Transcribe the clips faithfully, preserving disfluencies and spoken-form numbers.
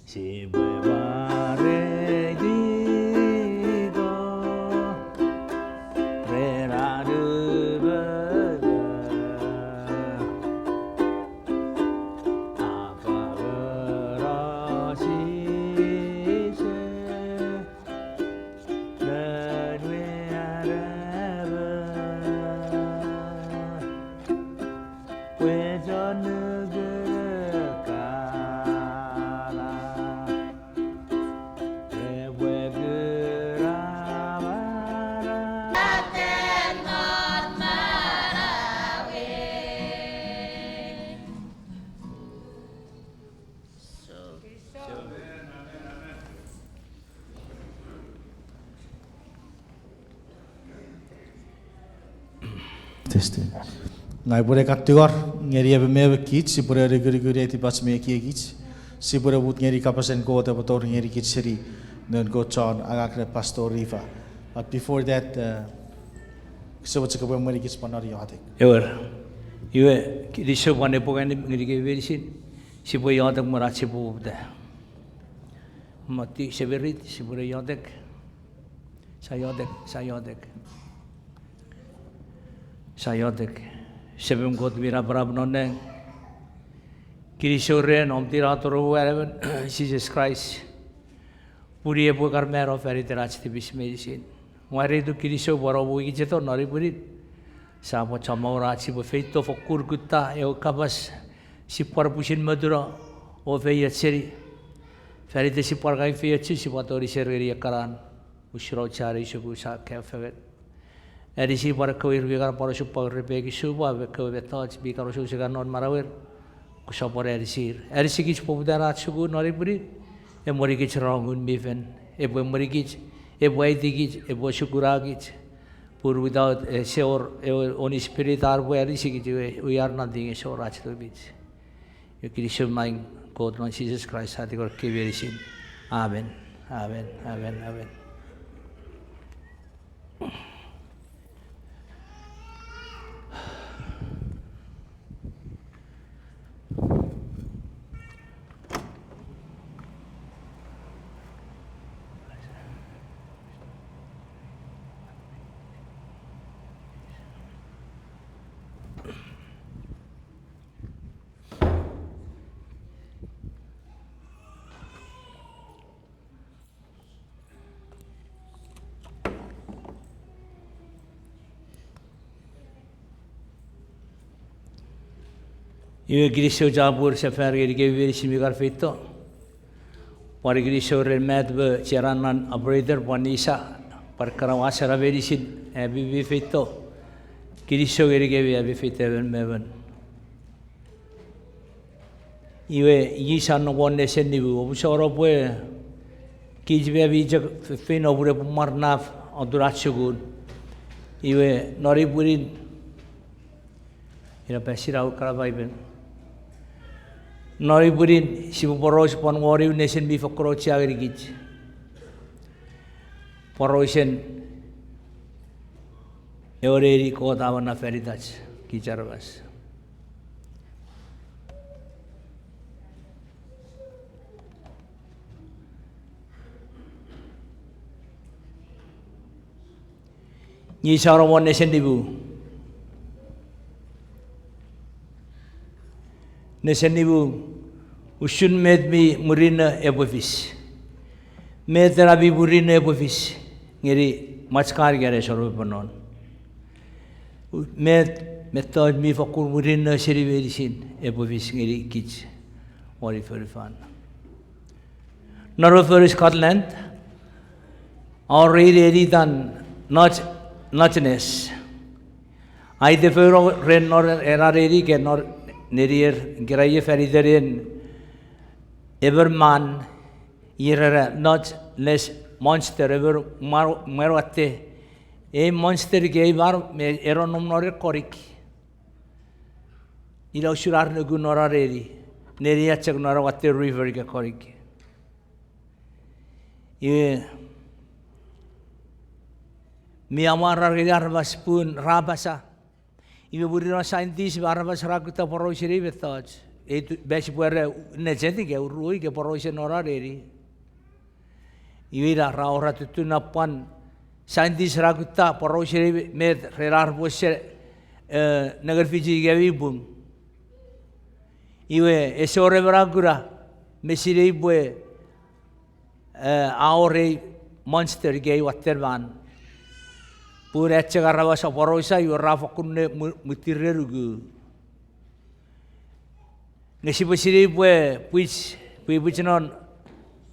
Sipwe pwareiti Kot ren anumomo. Apwangano Jises non we anamo. Pwe chon nukunuk kana, epwe kuna manau. Testing. Ngang upwene kan tingor ngeni emon me emon kich, sipwene nukunuk netipach me ekiekich, sipwene mut ngeni kapasen Kot epwe tori ngenikich seni noun Kot chon angang ren Pastor River. But before that, uh, sipwe chok epwe emwenikich pwan non iotek. Ewer. Iwe, kinisou pwan epwe ngeni, ngenikemi meinisin, sipwe iotek mwen ach sipwe poputa. Mati semirit, sipwene iotek. Sa iotek, sa iotek. Sa iotek. Semem Kot mi napanap non nang. Kinisou ren om tinato noum we anaemon, Jises Kraist. Pun i epwe kan mano fan iten ach tipis meinisin. Mwareituk, kinisou pwan om wikicheto non ei pwinin. Sa pwan chommong ach sipwe feito fokkun kutta ewe kapas, sipwe pwan pwisin motuno o feioch seni. Fan iten sipwe pwan kan feiochu, sipwe tongeni ser ngeni ekkanan. Usun auchean ei suku sa kaeo fengen. Anisi pwan ekkewe ir mi kan pwan osupwang ren pekin suupwap, ekkewe mettoch mi kan osukosuk non manauer. Kosap pwan anisir. Anisikich poputan ach suku non ei pwinin. Emwenikich ren Ngun mi Fel. Epwe emwenikich, epwe aitikich, epwe sukunakich. Pun without, eh, ese wor, eh, Holy Spirit an epwe anisikich, we, we are nothing, ese wor ach tufich. Iwe kinisou maing Kot non Jises Kraist, sa tingor kemi meinisin. Amen. Amen. Amen. Amen. Iwe kinisou chapur sefan ngenikemi meinisin mi kan feito. Pwan kinisou ren Matt me Jeran non operator pwan Nisa, pwan ekkana wasena meinisin, ami mi feito. Kinisou ngenikemi ami feito emon me emon. Iwe, iei sa nom won nesen nimu, omusano pwe kich mi ami chok feinfeino pun epwe mwar naf atun ach sukun. Iwe, non ei pwinin, ina pasina ekkana Paipen. Non ei pwinin, sipwe poraus pwan won eu nesen mi fokkun auchea ngenikich. Porausen ewe neni Kot a amana fan itach, kich aramas. Nge sa nom won nesen nimu. Nesen nimu, usun met mi murinno epwe fis. Met ena mi murinno epwe fis ngeni mwach kan ika nesor me pwan non. Met, mettoch mi fokkun murinno seni meinisin epwe fis ngeni kich won fonufan. Non ewe fonu Scotland, a wor ei neni itan Loch, Loch Ness. Aite fonu ren non ena neni ika non nenier keran ie fan iten emon man, ir era Loch Ness monster, emon mwan-, mwan watte. Ei monster ika ei mwan me ero nom non ewe konik. Ina usun ar nuku non ena neni. Neni a chok non watte river ika konik. Iwe, mi amwarar ngeni aramas pun ra apasa. Iwe mwirin non scientist me aramas ra kutta porausen ei mettoch. ei tu-, me sipwe era, ne chet ika uruo ika porausen non ar eni. Iwe ina ra wor ra tutun na pwan scientist ra kutta porausen ei met ren ar pwe se, eh, nengen fichi ika mi pung. Iwe ese wor emon a kuna me sinei pwe, eh, a wor ei monster ika ei watten man. Pun a chok aramas aporausa iwe ra fakkun ne mu-, mwitir ne nuku. Nge sipwe sinei pwe pwich, pwipwich non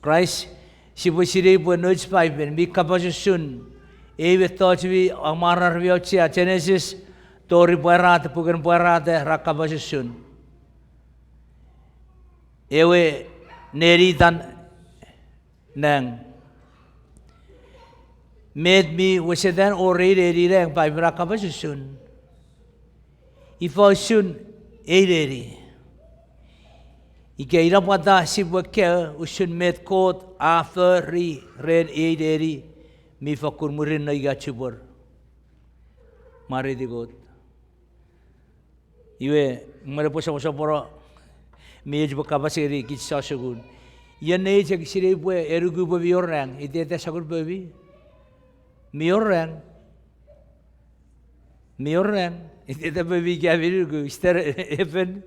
Kraist, sipwe sinei pwe nouch Paipen mi kapas usun ei mettoch mi amwarar mi auchea, Genesis tori Pwarata, puken Pwarata ra kapas usun ewe neni itan nang. Met mi wesetan wor ei neni nang Paipen a kapas usun? Ifa usun ei neni? Ika ina pwata sipwe kaeo usun met Kot a fori ren ei neni mi fakkun mwirinno ika chupor? Mwareiti Kot. Iwe, mwen epwe soposopono, mi och pwe kapas ngeni kich chon sukun. Ion neich e sinei pwe e nuku pwe mi wor nang, iteta sokkun poumi? Mi wor nang. Mi wor nang. Iteta poumi ika mi nuku. Is there a heaven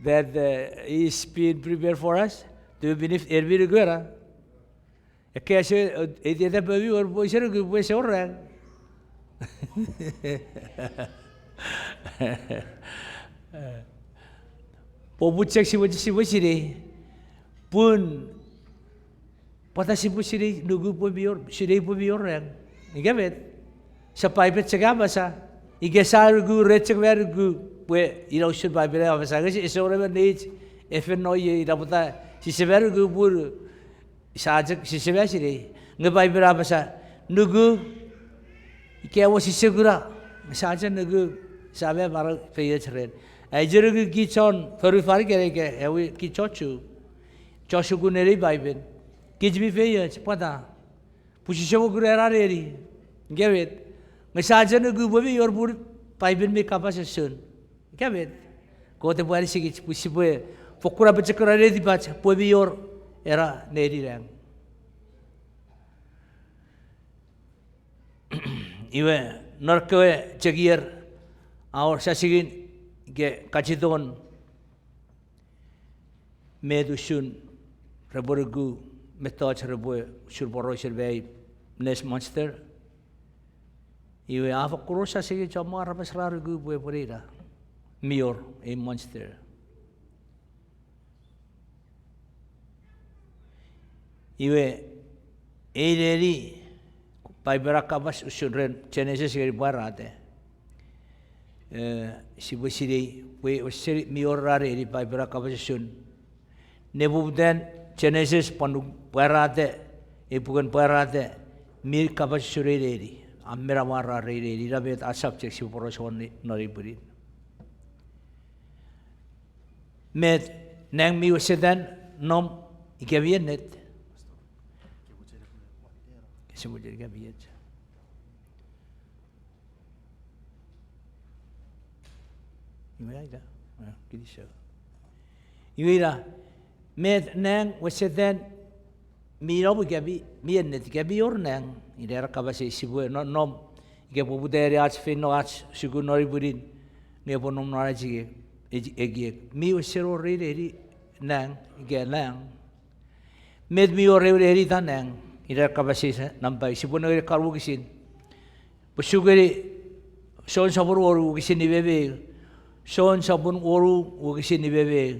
that, uh, is being prepared for us? Do you believe en mi nuku ena? Ekkei ese, iteta poumi wor pwe ese nuku pwe ese wor nang. Popun chok sipwe, sipwe sinei, pun pwata sipwe sinei, nuku pwe mi wor, sinei pwe mi wor nang? Ika met? Sa Paipen chok a apasa, ika sa nuku, ren chok me nuku, pwe ina usun Paipen a apasa, nge ese wor emon neich e fen no ie, ina pwata sise me nuku pun sa chok sise me sinei. Nge Paipen a apasa, nuku, ika mo sise kuna, sa chok nuku, sa me manau feioch ren. Ai chok nuku kich chon fonufan ikenai ika ewe kich chon Chuuk, chon sukun nenei Paipen, kich mi feioch, pwata? Pwe sise mo kuna ena neni. Ika met? Nge sa chok nuku pwe mi wor pun Paipen mi kapas usun. Ika met? Kot epwe anisikich pwe sipwe fokkun apochokuna netipach pwe mi wor ena neni nang. Iwe, non ekkewe chok ier, a wor sasingin ika kachiton met usun repwe nuku, mettoch repwe usun porausen me ei nest monster. Iwe a fokkun wor sasingin chon aramas ra nuku pwe epwe ina mi wor ei monster. Iwe, ei neni, Paipen a kapas usun ren Genesis ngeni Pwarata. Eh, sipwe sinei pwe wesen mi wor ena neni Paipen a kapas usun. Nepoputan Genesis pwan Pwarata, ei puken Pwarata, mi kapas usun ei neni. A men amwarar ei neni, ina met a subject sipwe poraus won non ei pwinin. Met, nang mi wesetan, nom, ika mi ennet? Ese mochen ika mi och. Iwe ina, ah, kinisou. Iwe ina, met nang wesetan, mi nom ika mi, mi ennet ika mi wor nang, ina era kapas eis sipwe no-, nom, ika poputa ach feino ach sukun non ei pwinin, nge epwe nom non ach ekiek, ekiek. Mi wesen wor ei neni nang, ika nang. Met mi wor ewe neni itan nang, ina kapas eis nampa, sipwe nengeni ekkan wokisin. Pwe sukeni Jon sopun wonu wokisin nime me ew. Jon sopun wonu wokisin nime me ew.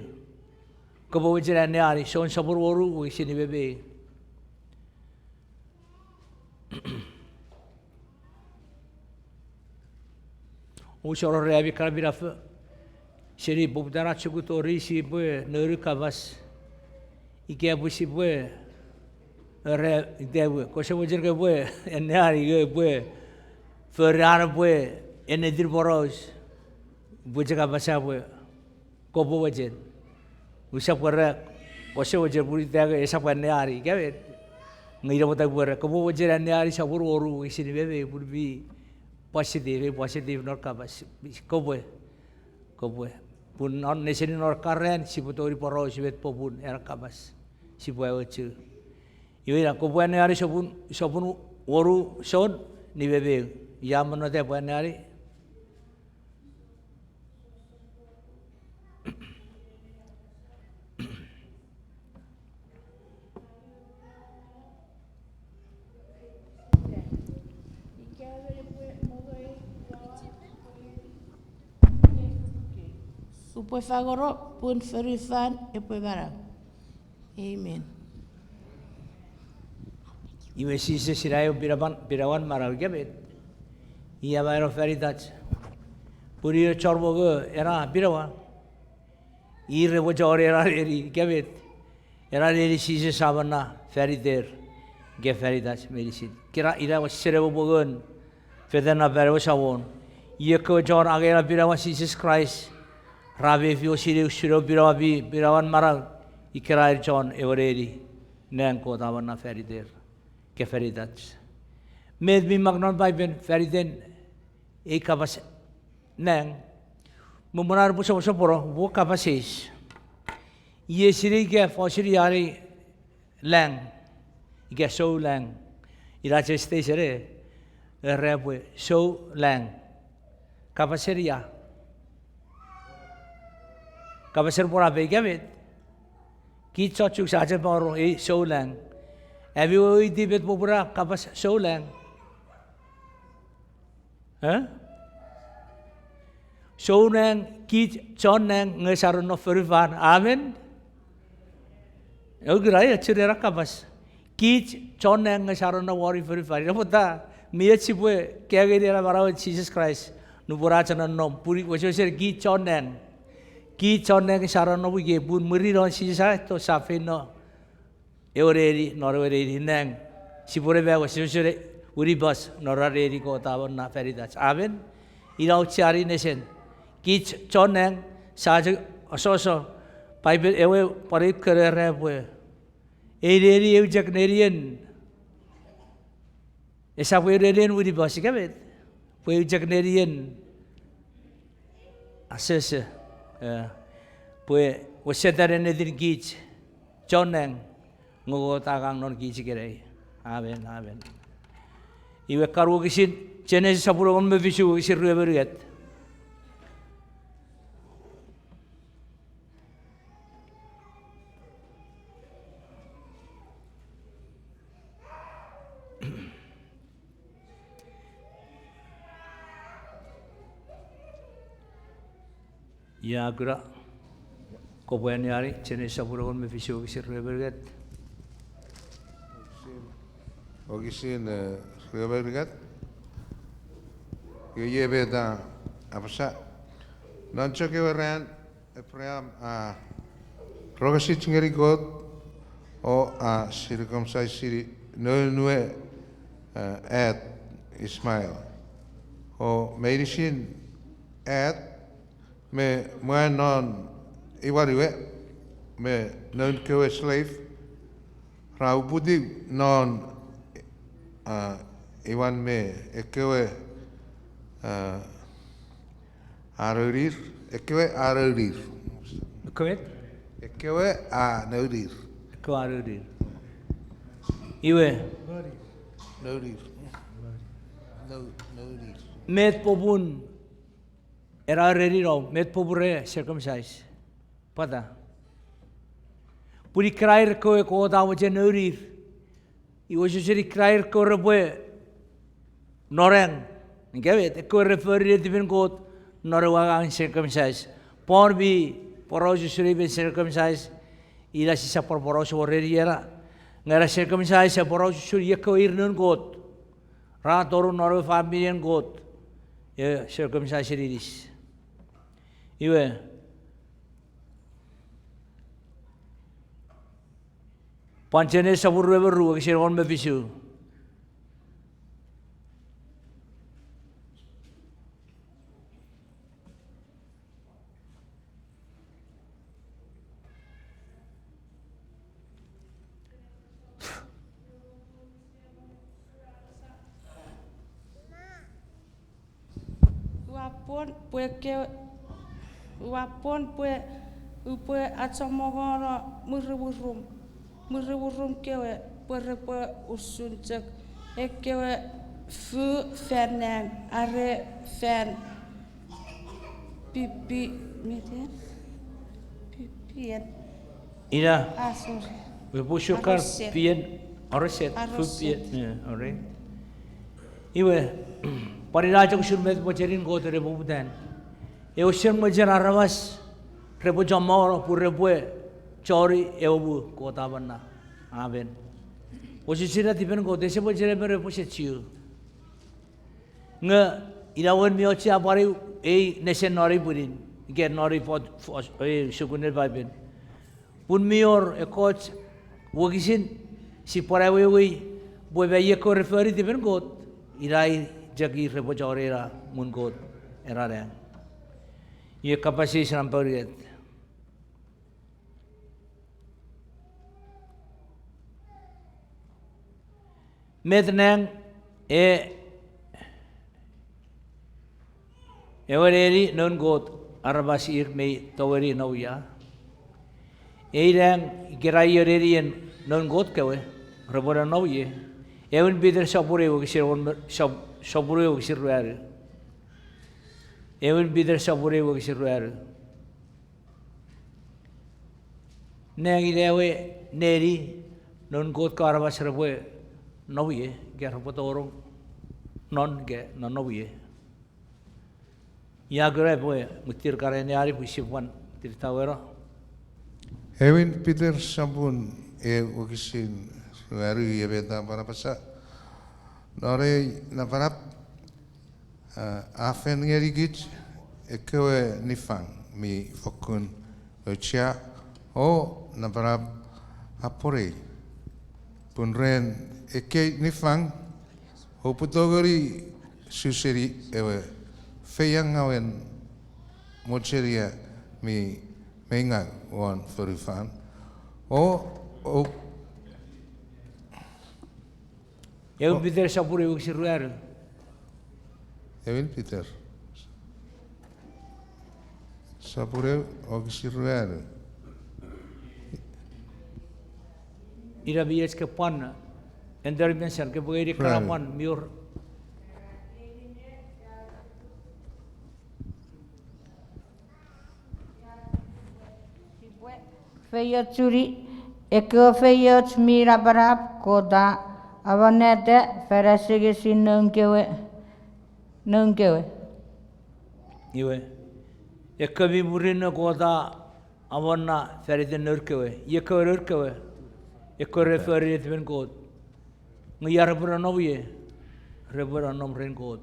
Kopwe mochen anneani Jon sopun wonu wokisin nime me ew. Ousap wor ami kana minafo seni poputan ach sukun tori sipwe nounou kapas. Ika pwe sipwe, era, ita pwe kose mochen kopwe anneani, ika pwe fori an epwe ennetin poraus, pwe chok apasa pwe kopwe mochen. Usap era kose mochen pun ita pwe esap anneani, ika met. Nge ina pwata pwe era kopwe mochen anneani sopun wonu wokisin nime me ew pun mi positive, mi positive non kapas. Kopwe, kopwe. Pun non nesenin non ekkan ran sipwe tongeni poraus met popun ena kapas. Sipwe awewe. Iwe ina kopwe anneani sopun, sopun wonu Jon, nime me ew. Ia monnota pwe anneani. Upwe fangeno pun fonufan epwe manau. Amen. Iwe Jises ina eu pinapan, pinawan manau ika met. I a mano fan itach. Pun ir chon mongo ena pinawa. Ir repwe chon ena neni ika met. Ena neni Jises a amanna fan iter. Ika fan itach meinisin. Kena ina wesen ewe mongon fetan napan ewe Samon. Iei ekkewe chon angei ena pinawan Jises Kraist. Ra mefi o sinei usun ewe pinawa mi, pinawan manau. Ikena ir chon ewe neni. Nang Kot a amanna fan iter. Ika fan itach. Met mi mak non Paipen fan iten ei kapas nang. Mumunan pwe soposopono, pwe kapas eis. Iei sinei ika fosun ia lang. Ika sou lang. Ina chestei sene. Era pwe sou lang. Kapasen ia. Kapasen pworape ika met. Kich chon Chuuk sia chok pworo ei sou lang. Ami weweiti met popun a kapas sou lang. Eh? Sou nang, kich chon nang nge sa nonnom fonufan. Amen. Ewe kira, echun ena kapas. Kich chon nang nge sa nonnom won fonufan. Ina pwata, mi och sipwe kaeo ngeni ena manauen Jises Kraist. Nupwen a chok nonnom, pun wesewesen kich chon nang. Kich chon nang sa nonnom ikei pun mwirin non Jises a eto sa feino ewe neni, non ewe neni nang. Sipwe ne ma wesewesen winipas non ena neni Kot a amanna fan itach. Amen. Ina aucheani nesen. Kich chon nang, sa chok asoso. Paipen ewe pwan eu kene era pwe ei neni eu chok nenien. Esap eu nenien winipas ika met. Pwe eu chok nenien asese. Eh, pwe wesetan ennetin kich chon nang, nge Kot a angang non kich ikenai. Amen, amen. Iwe kan wokisin, Genesis sopun engon me fisu wokisin rue me unungat. Ia kuna, kopwe anneani, Genesis sopun engon me fisu wokisin rue me unungat. Wokisin, eh, rue me unungat. Iwe iei met a apasa. Non chok ewe ran, Abraham a rongosich ngeni Kot o a circumcise-ini noun we, eh, at Ishmael. O meinisin at me mwan non imwan we me noun kewe slave ra uputiw non, ah, imwan me ekkewe, ah, a nounir, ekkewe a nounir. Ekkewe? Ekkewe a nounir. Ekkewe a nounir. Iwe. Nounir. Nou-, nounir. Met popun, era ereni nom, met popun re circumcise. Pwata? Pun ikenair ekkewe Kot a mochen nounir. Iwe wesewesen ikenair ekkewe repwe nonang. Ika met, ekkewe re fori netipen Kot non ewe angangen circumcise. Pwan mi poraus usun ei pen circumcise, ina sisap pwan poraus won reni ena. Nge ena circumcise a poraus usun ekkewe ir noun Kot. Ra tonong non ewe faminien Kot. E circumcise ininis. Iwe. Pwan Genesis sopun rue me ru, wokisin engon me fisu. Ua pwon pwe ekkewe, Ua pwon pwe upwe achommongono mwirimwirum, mwirimwirum kewe pwe repwe usun chok ekkewe fu fan nang are fan pipi, miten? Pipien. Ina, a, sorry. Epwe sukar aroset. Pien, aroset, fu pien, aroset. Yeah, all right. Iwe, pwan ina chok usun met mochenin Kot ere poputan. Ewe sen mochen aramas repwe chommong pwe repwe choni ewe mu Kot a amanna. Amen. Osusina tipen Kot, ese mochen emon epwe se Jiu. Nge ina wewen mi och sia pwan eu ei nesen non ei pwinin, ika non ei pot, fos-, ei sukunen Paipen. Pun mi wor ekkoch wokisin, sipwe pwan awewei pwe mei ekkewe re fori tipen Kot, ina chok ir repwe choni ena muun Kot, ena nang. Iwe kapas eis nampa unungat. Met nang e, ewe nenien noun Kot aramas ir mei tongeni nouia? Ei nang ika ina nenien noun Kot kewe repwe nonnom ie. Ewin Peter sopun ew wokisin won me-, sop-, sopun ew wokisin ruanu. Ewin Peter sopun ew wokisin ruanu. Nang ina ewe neni noun Kot kewe aramas repwe nom ie, ika repwe tonong non, ika nonnom ie. Ia kena epwe mwitir kan anneani pwe sipwe pwan tirtaweno. Ewin Peter sopun ew wokisin ruanu, iei met a pwan apasa. Non ei napanap, a, a fen ngenikich ekkewe niffang mi fokkun auchea o napanap a pwonei. Pun ren ekkei niffang oupwe tongeni su seni ewe feiengawen mochenia mi, mi ngau won fonufan. O, o, Ewin Peter sopun ew wokisin ruanu. Ewin Peter sopun ew wokisin ruanu. Ina mi och ke pwan, Elder Benson, kopwe ngeni ekkana pwan mi wor. Sipwe feiochuni ekkewe feioch mi napanap Kot a amonnata fan asengesin noun kewe, noun kewe. Iwe, ekkewe mi murinno Kot a amonna fan iten nour kewe. Iei ekkewe nour kewe, ekkewe re fori netipen Kot. Nge ia repwe nonnom ie? Repwe nonnom ren Kot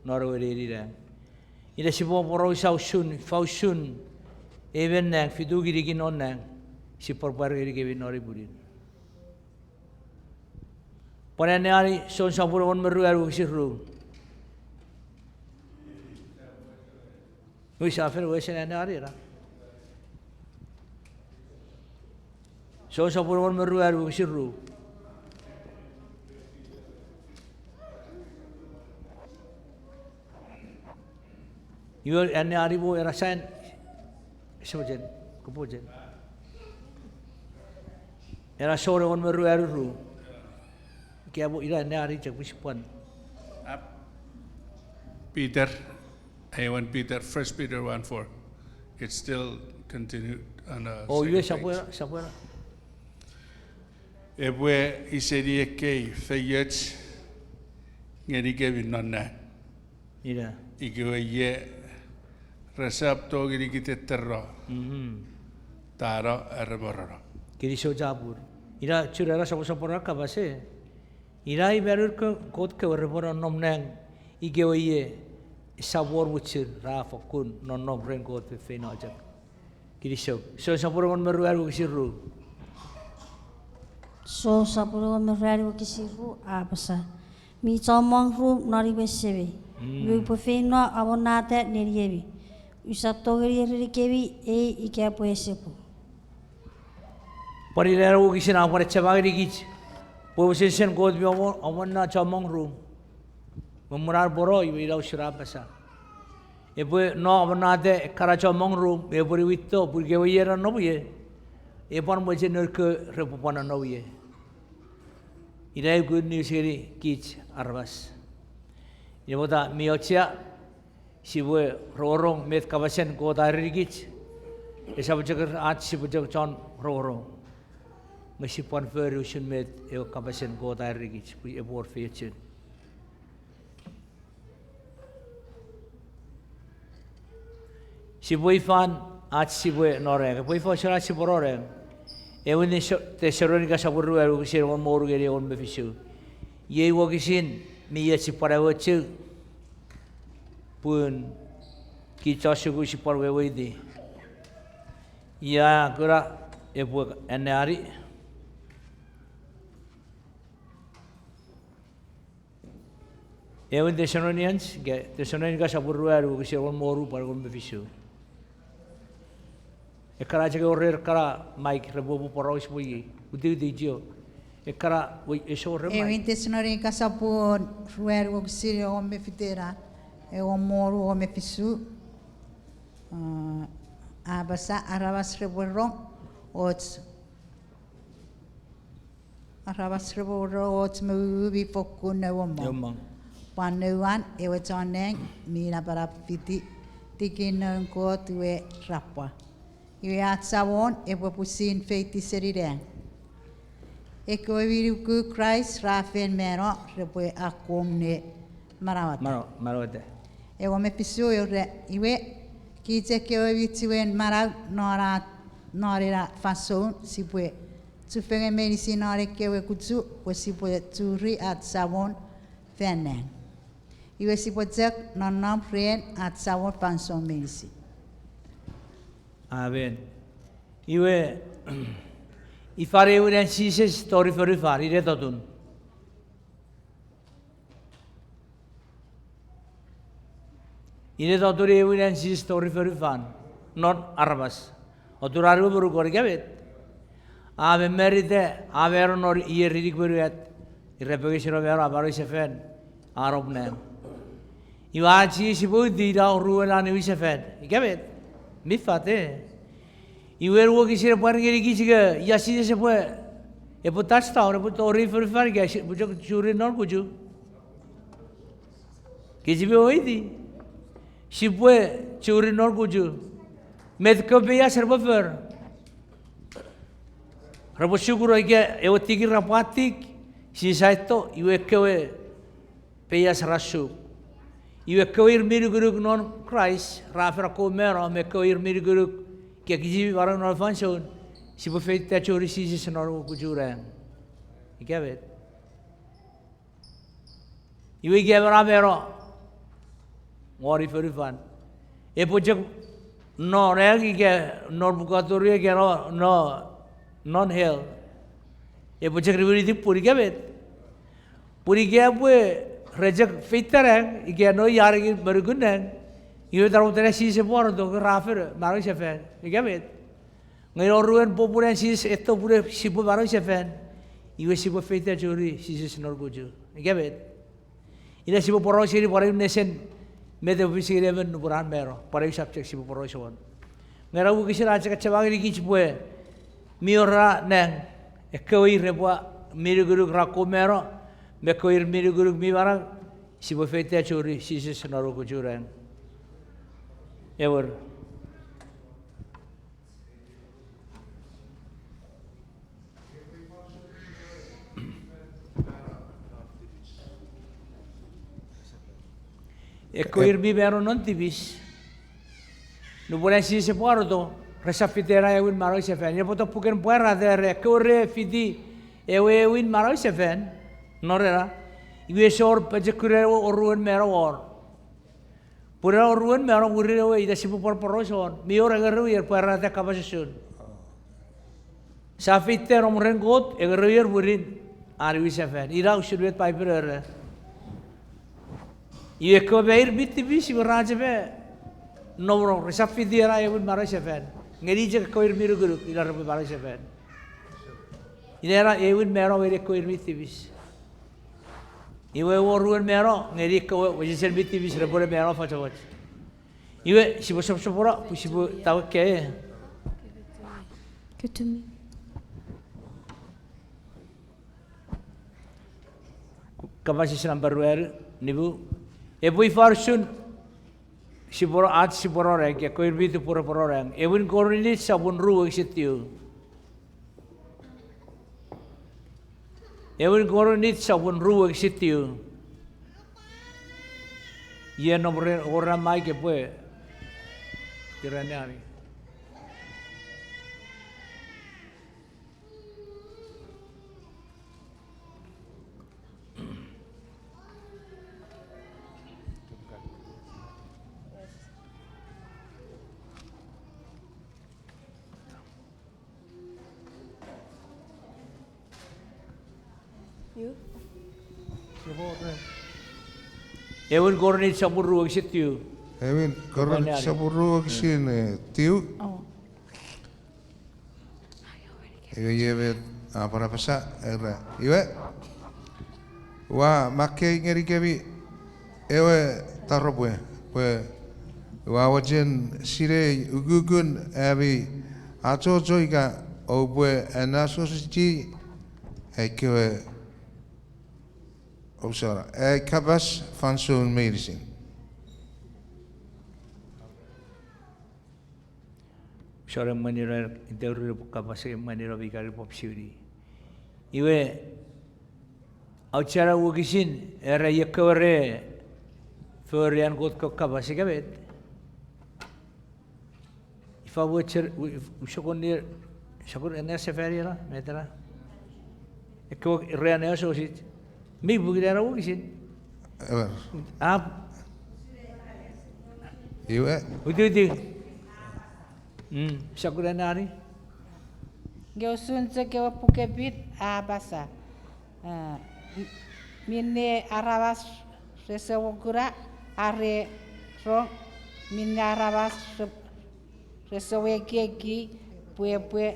non ewe nenien nang. Ina sipwe poraus usun, ifa usun ei minen nang, fitu kinikin non nang, sipwe pwar ngenikemi non ei pwinin. Pwan anneani Jon sopun engon me ruanu wokisin ru. Ui, sa fen wesen anneani ena. Jon sopun engon me ruanu wokisin ru. Iwe anneani mo ena sign, ese mochen, kopwe mochen. Ena Jon engon me ruanu ru. Ika mo ina anneani chok pwe sipwe pwan. Ap. Peter, aewin Peter, First Peter one four. It's still continued on a, oh, second, iwe page. Sopweno, sopweno. Epwe iseni ekkei feioch ngenikemi non nang. Ina. Ikewe ie resap tongeni kitetteno, mhm, tano are morono. Kinisou chapur. Ina churi ena soposoponon kapas e. Ina imanun Kot kewe repwe nonnom nang ikewe ie esap wor mwichir ra fokkun nonnom ren Kot feinfeino chok. Kinisou. Jon sopun engon me ruanu wokisin ru. Jon sopun engon me ruanu wokisin ru a apasa: Mi chommong rum non imwen Semei. Mm. Iwe upwe feino amonnata neniemi. Usap tongeni erenikemi ei ika pwe ese pung. Pwan ina ewe wokisin a pwan achema ngenikich pwe ewe sensen Kot mi amon, amonna chommong rum. Me mwen an pwono, iwe ina usun a apasa. Epwe no amonnata ekkana chommong rum, epwe niwinto pun ikewe ie nonnom ie, epwe pwan mochen nour kewe repwe pwan nonnom ie. Ina eu good news ngeni kich aramas. Ina pwata mi auchea sipwe rongorong met kapasen Kot a erenikich, esap chok ach sipwe chok chon rongorong, nge sipwe pwan fori usun met ewe kapasen Kot a erenikich pwe epwe wor feiochun. Sipwe ifan ach sipwe norang, epwe ifa usun ach sipwe norang? Ewin Tesalonika sopun ruanu wokisin engon me wonu ngeni engon me fisu. Iei wokisin mi och sipwe pwan awewe chok, pun kich chon sukun sipwe pwan weweiti. Ia kuna epwe anneani? Ewin Thessalonians, ika Tesalonika sopun ruanu wokisin engon me wonu pwan engon me fisu. Ekkana chok ewe rer kana mic repwe pwe poraus pwe iei. Witiwiti chio. Ekkana we esor re mic. Ewin Tesalonika sopun ruanu wokisin engon me fitu ina engon me wonu engon me fisu. A, apasa aramas repwe rong och aramas repwe rong och mongungu mi fokkun neuomong. Pwan neuan ewe chon nang mi napanap fiti tikin noun Kot we rapwa. Iwe ach Samon epwe pwisin feiti seni nang. Ekkewe mi nuku Kraist ra fen mano repwe akkom ne manauata. Engon me fisu, iwe, kich ekkewe mi chiwen manau non ena fansoun sipwe chufengen meinisin non ekkewe kuchu pwe sipwe churi ach Samon fan nang. Iwe sipwe chok nonnom ren ach Samon fansoun meinisin. Amen. Iwe, ifan ewin an Jises tori fonufan, ine totun. Ine totun ewin an Jises tori fonufan non aramas. Otun an we monukon, ika met? A mamarita, a mano non ier inik me unungat, ira pekisino mano, a manausefan, a nom nang. Iwe ach Jises sipwe uti ina oruen an niwinsefan, ika met? Mi fat, e. Iwe ewe wokisin epwe pwar ngenikich ika ia Jises epwe, epwe touch down, epwe tori fonufan ika epwe chok churi non kuchu. Kich mi weweiti, sipwe churi non kuchu. Met kewe peias repwe for? Repwe sukuno ika ewe tikin ra pwatik, Jises a eto, iwe ekkewe peias ra suk. Iwe ekkewe ir mi nukunuk non Kraist ra fen akkom mano, me ekkewe ir mi nukunuk ika kich mi manau non fansoun, sipwe feita churi Jises non ewe kuchu nang. Ika met? Iwe ika emon a mano won fonufan, epwe chok no nang ika non purgatory ika no, no, non hell. Epwe chok niwiniti pun ika met? Pun ika epwe re chok feita nang ika no ia nengin monukun nang, iwe taropwe tena Jises epwe waroto, ra fen manausefan, ika met? Nge oruen popun an Jises eto pun sipwe manausefan, iwe sipwe feita churi Jises non kuchu, ika met? Ina sipwe poraus ngeni pwan eu nesen, met epwe fis ngeni emon nupwen an mano, pwan eu subject sipwe poraus won. Nge ena wokisin a chok achema ngenikich pwe mi wor ena nang, ekkewe ir repwe mi nukunuk ra akkom mano, me ekkewe ir mi nukunuk mi manau, sipwe feita churi Jises non ewe kuchu nang. Ewer. Ekkewe ir mi mano non tipis, nupwen an Jises epwe waroto, resap fiti ena ewin manausefan. Ina pwata puken Pwarata a era ekkewe re fiti ewe ewin manausefan non ena, iwe ese wor pochokunen ewe oruen mano wor. Pun ena oruen mano mwirin ewe ina sipwe pwan poraus won, mi wor engerou ier Pwarata a kapas usun. Sia feita nom ren Kot engerou ier mwirin an niwinsefan. Ina usun met Paipen a era. Iwe ekkewe me ir mi tipis iwe ra chok me nom non, resap fiti ena ewin manausefan. Ngeni chok ekkewe ir mi nukunuk ina repwe manausefan. Ina ena ewin mano ngeni ekkewe ir mi tipis. Iwe ewe oruen mano ngeni ekkewe wesewesen mi tipis repwe ne mano fochofoch. Iwe, sipwe soposopono, pwe sipwe tawekka. Go to me. Kapas eis nampa ruanu, nimu. Epwe ifa usun sipwe, ach sipwe rong, ekkewe ir mi tipwe repwe rong. Ewin Korint sopun ru wokisin tiu. Ewin Korint sopun ru wokisin tiu. Ie nom ren, ora maik epwe iraneani. Ewin Korint sopun ru wokisin tiu. Ewin Korint sopun ru wokisin, eh, tiu. Iwe, iwe met a pwan apasa, era, iwe, ua makkei ngenikemi ewe taropwe, pwe ua mochen sinei ukukun ami achocho ika oupwe anneasochisi ekkewe, ousona, ai kapas fansoun meinisin. Sore mweniro, iteuri pwe kapas e mweniro mi kari pop siwini. Iwe, auchea wokisin, era ekkewe re fori an Kot kewe kapas ika met. Ifa wecher, u-, u-, usokon ni, sokon ene sefani ena, met ena. Ekkewe re anneasochis. Mi pukira wokisin. Ewer. Ap. Iwe. Uti, uti. Mm, sokun ena ani. Nge usun chok ewe Puk Pin a apasa. Ah, m-, minne aramas rese mo kuna are rong, minne aramas re-, rese mo ekieki, pwe, pwe,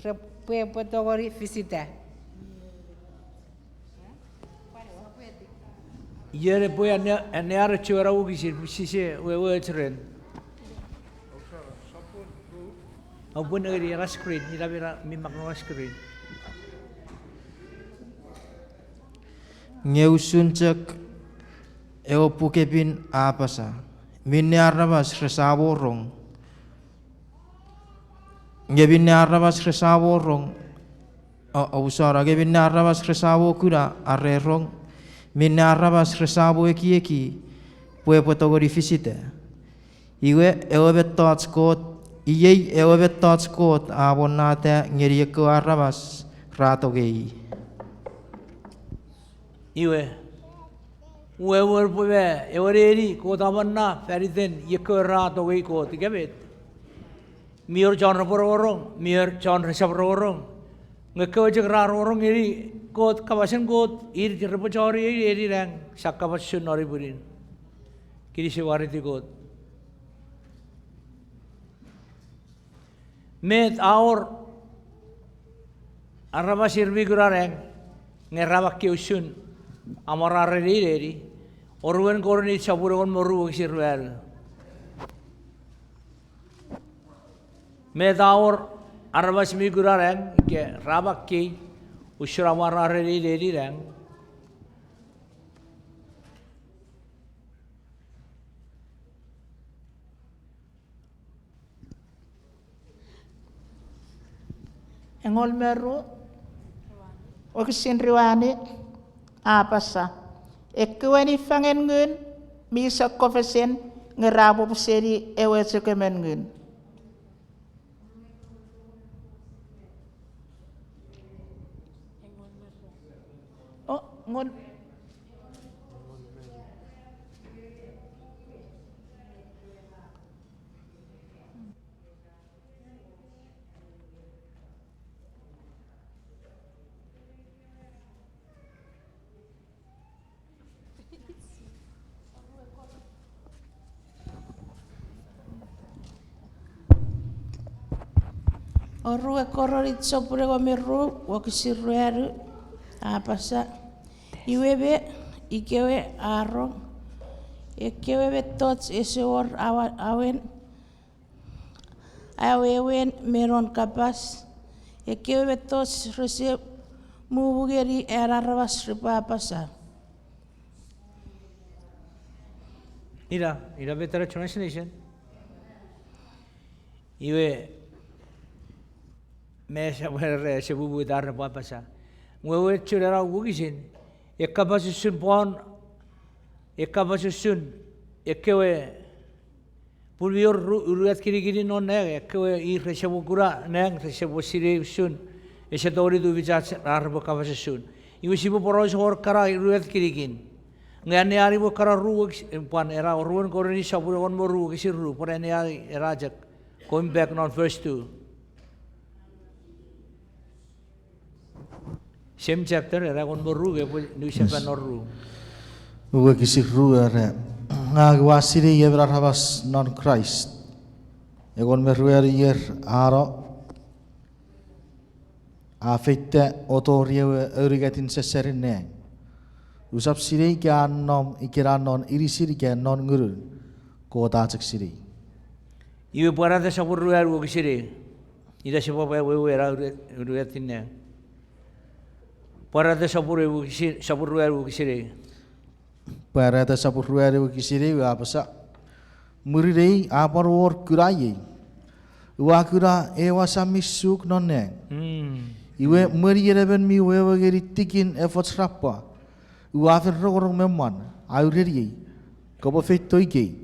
re-, pwe, pwe tongeni fisita. Iei epwe anne-, anneani chuen wokisin, pwe sise wewe ren. Aupwe nengeni ena screen, ina mira mi mak non screen. Nge usun chok ewe Puk Pin a apasa, minne aramas rese mo rong. Nge minne aramas rese mo rong, o, ousona, nge minne aramas rese mo kuna are rong, minne aramas rese mo ekieki, pwe epwe tongeni fisita. Iwe ewe mettoch Kot, iei ewe mettoch Kot a amonnata ngeni ekkewe aramas ra tongei. Iwe, wewen pwe me ewe neni Kot a amonna fan iten ekkewe ra tongei Kot ika met. Mi wor chon repwe rongorong, mi wor chon resap rongorong. Nge ekkewe chok ra rongorong ngeni Kot, kapasen Kot, ir repwe chon ei neni nang, sia kapas usun non ei pwinin. Kinisou wariti Kot. Met a wor aramas ir mi kuna nang, nge ra makkei usun amwarar ei neni, oruen Korint sopun engon me ru wokisin ruanu. Met a wor aramas mi kuna nang, ika ra makkei usun amwarar ei neni nang. Engon me ru, wokisin ruanu, a apasa, ekkewe niffangen ngun mi sokkofesen nge ra poputa seni ewe chok emon ngun. O, ngon. Oruen Korint sopun engon me ru, wokisin ruanu, a apasa, iwe me ikewe a rong, Ekkewe mettoch ese wor awa-, awen, awewen me non kapas, ekkewe mettoch rese mumu ngeni an aramas repwe apasa. Ina, ina better translation. Iwe, me sa were ese mumu ita repwe apasa. Wewen chun ena wokisin, e kapas usun pwan, e kapas usun ekkewe, pun mi wor ru-, unungat kinikinin non nang, ekkewe ir rese mo kuna nang, rese mo sinei usun, ese tongeni tufichach ar repwe kapas usun. Iwe sipwe poraus wor kana unungat kinikin. Nge anneani mo kana ru wokis-, pwan ena oruen Korint sopun engon me ru wokisin ru, pwan anneani ena chok. Going back non verse two. Same chapter, era engon me ru, epwe niwin sefan non ru. Wokisin ru era, ngang ua sinei emon aramas non Kraist. Engon me ruanu ier a no, a feita o tori ewe aunungatin sensenin nang. Usap sinei ika a nom ikena non inisin ika non ngunun, Kot a chok sinei. Iwe Pwarata sopun ruanu wokisin ew. Ina sipwe pwe wewe ena aunungatin nang. Pwarata sopun ew wokisin, sopun ruanu wokisin ew. Pwarata sopun ruanu wokisin ew a apasa, mwirin ei a pwan wor kuna iei. Ua kuna ew asam mi suk non nang. Iwe mwenien emon mi wewe ngeni tikin efoch rappwa. Ua fen rongorong me mwan, a ureniei, kopwe feito ikei,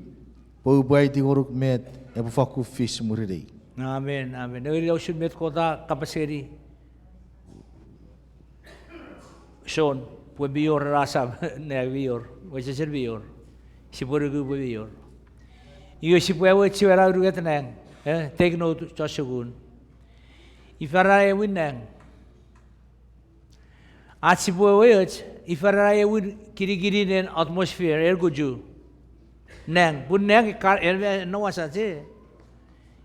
pwe upwe aiti ngonuk met epwe fakkun fis mwirin ei. Amen, amen. Ewe ina usun met Kot a kapas ngeni Jon, pwe mi wor ena asam, nang mi wor, wesewesen mi wor. Sipwe nuku pwe mi wor. Iwe sipwe ewe chiwen aunungat nang, eh, take note, chon sukun. Ifa ena ewin nang. Ach sipwe weweoch, ifa ena ewin kinikinin atmosphere, en kuchu. Nang, pun nang, ka-, en, en no wasach, eh.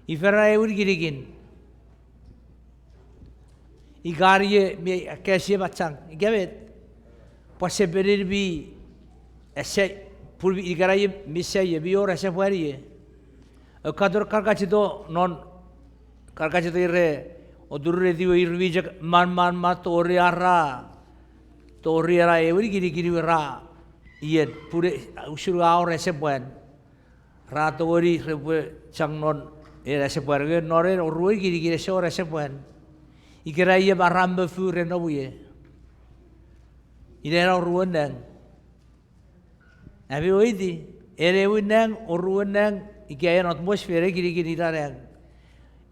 Ifa ena ewin kinikin. Ika ie mi akkasie machang, ika met. Pwan sepenin mi ese, pun ika ie mi ese ie, mi wor ese pwan ie. Ekkator karkachito non, karkachito ire, oturunetiw ir mi chok man, man, man, tori ara, tori ara ewin kinikin iwe ra, ien, pun usun a wor ese pwan. Ra tongeni repwe chang non, en ese pwan, nge non en oruen kinikin ese wor ese pwan. Ika ie maram me fuu ren nom ie. Ina ena oruen nang. Ami weweiti, en ewin nang, oruen nang, ika en atmosphere kinikin ina nang.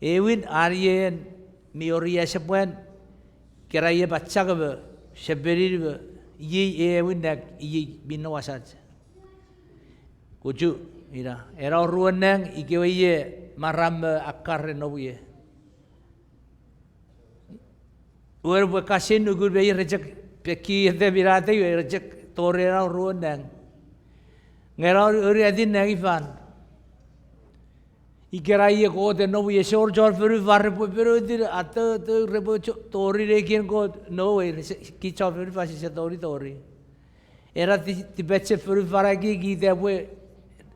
Ewin, an ie en mi wor ie ese pwan, ika ie pachang me, sepenin me, iei ewin nang, iei mi no wasach. Kuchu, ina, ena oruen nang, ikewe ie maram me akkar ren nom ie. Wen pwe kasin nukun me ir re chok peki ete minata iwe re chok tori ena oruen nang. Nge ena aunungatin nang ifan. Ika ie Kot en nom ie, ese wor chon fonufan repwe ponuetir, ato, to, repwe cho-, tori nekin Kot, no way, ese, kich chon fonufan sise tongeni tori. Ena ti-, tipechen fonufan a ekieki ita pwe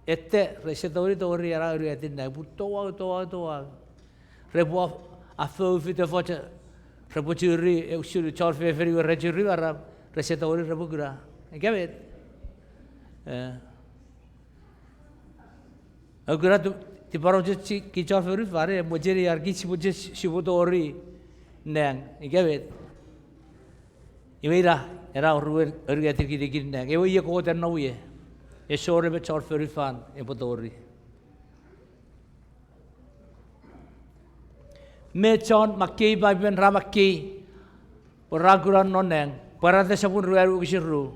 ete, rese tongeni tori ena aunungatin nang, pun touau, touau, touau. Repwe af-, afou fite focha, repwe churi, e, usun chon fefin we re churi maram, rese tongeni repwe kuna. Ika met? Eh. Au kuna tu-, tiparo chok kich chon fonufan, e, mocheni ar kich mochen sipwe tori nang. Ika met? Iwe ina, ena oruen, oruen aunungatin kinikin nang. Ewe ie Kot en nom ie. Ese wor emon chon fonufan epwe tori. Me chon makkei Paipen ra makkei, pwe ra kuna non nang, Pwarata sopun ruanu wokisin ru.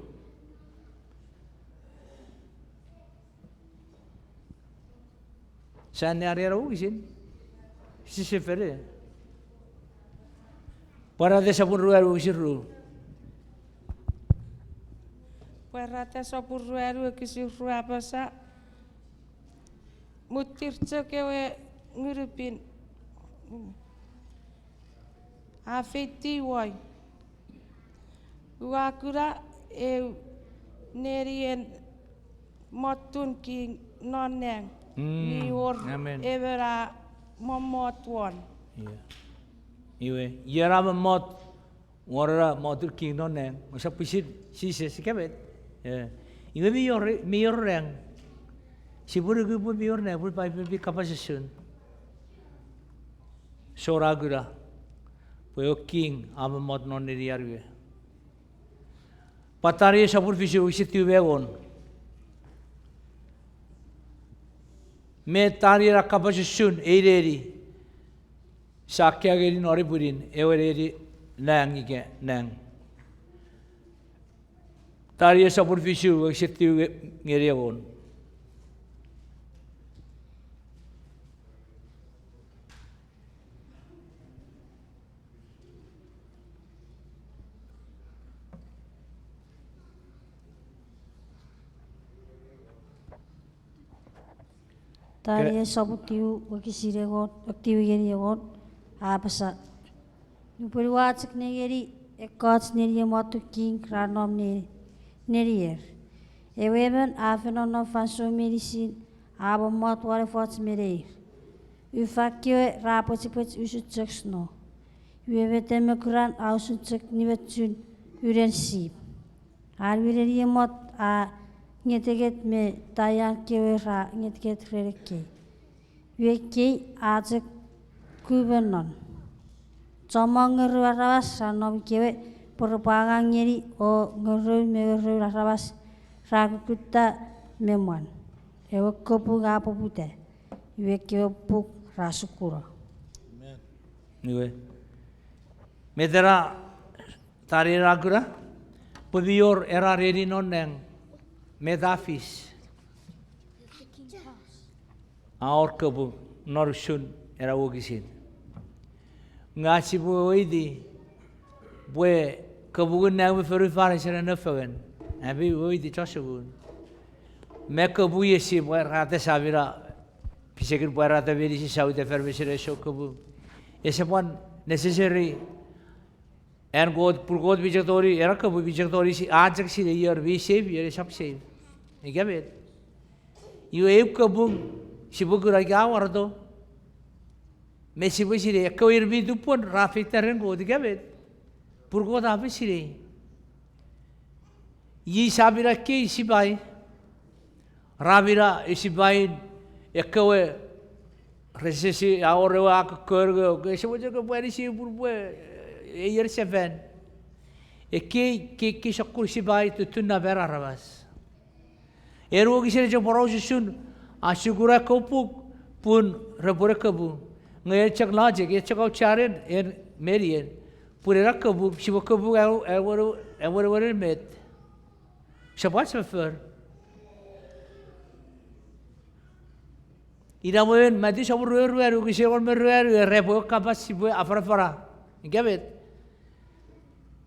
Sia anneani ena wokisin? Sise fene. Pwarata sopun ruanu wokisin ru. Pwarata sopun ruanu wokisin ru a apasa, muttir chok ewe Ngun mi Pin a feitiw woi. Ua kuna eu nenien mottun king non nang. Mm, mi wor, amen, emon a mommot won. Iwe, ion a mommot won ena mottun king non nang, esap pwisin Jises, ika met? Iwe mi wor, mi wor nang. Sipwe nuku pwe mi wor nang, pwe Paipen mi kapas usun. Sona kuna pwe ewe king a mommot non nenian we. Pwan Taniel sopun fisu wokisin tiu me engon. Met Taniel a kapas usun ei neni, sia kaeo ngeni non ei pwinin, ewe neni nang ika nang. Taniel sopun fisu wokisin tiu ngeni engon. Taniel sopun tiu wokisin engon, tiu ngeni engon, a apasa: Nupwen ua chok nengeni, ekkoch neniemotun king ra nom ne-, nenier. Ewe emon a fen nonnom fansoun meinisin, a mommot won efoch me neir. Ufan kewe ra pwechepwech usun chok sno. Iwe meten mokuran a usun chok nimechun unen sip. An we neniemot a ngetenget me taian kewe ra ngetenget ren ekkei. Iwe ekkei a chok ku me non. Chommong ngerou aramas ra nom ikewe pwe repwe angang ngeni, o ngerou me ngerou aramas ra kukkutta me mwan. Ewe kapung a poputa, iwe ekkewe puk ra sukuno. Iwe, met ena Taniel a kuna? Pwe mi wor ena neni non nang, met a fis? A wor kapung non usun ena wokisin. Nge ach sipwe weweiti pwe kapungun nang me fonufan ese nonnom fengen. Ami weweiti chon sukun. Me kapung ie sipwe pwarata, sia mina pisekin pwarata meinisin, sia uta fan mesen ei soukapung. Ese pwan necessary an Kot, pun Kot mi chok tongeni, ena kapung mi chok tongeni, a chok sinei ion mi save, ion esap save. Ika met? Iwe eu kapung sipwe kuna ika a wareto, me sipwe sinei ekkewe ir mi tupwen ra feita ren Kot, ika met? Pun Kot a fen sinei. Iei sia mina ekkei sipai. Ra mina sipain ekkewe resesi, a wor ewe a kokkori nge ese mochen kopwe anisi pun pwe, e, ier sefan. Ekkei, ekkei sokkun sipai tutunnapen aramas. En wokisin ese poraus usun, a sukuna ekkewe puk pun repwe ne kapung. Nge en chok logic, en chok auchean, en menien, pun ena kapung, sipwe kapung, e, e, ewenewenen met? Sipwe ach foffor. Ina mwen Matiu sopun rue me ruanu, wokisin engon me ruanu, era pwe ewe kapas sipwe afanafana, ika met?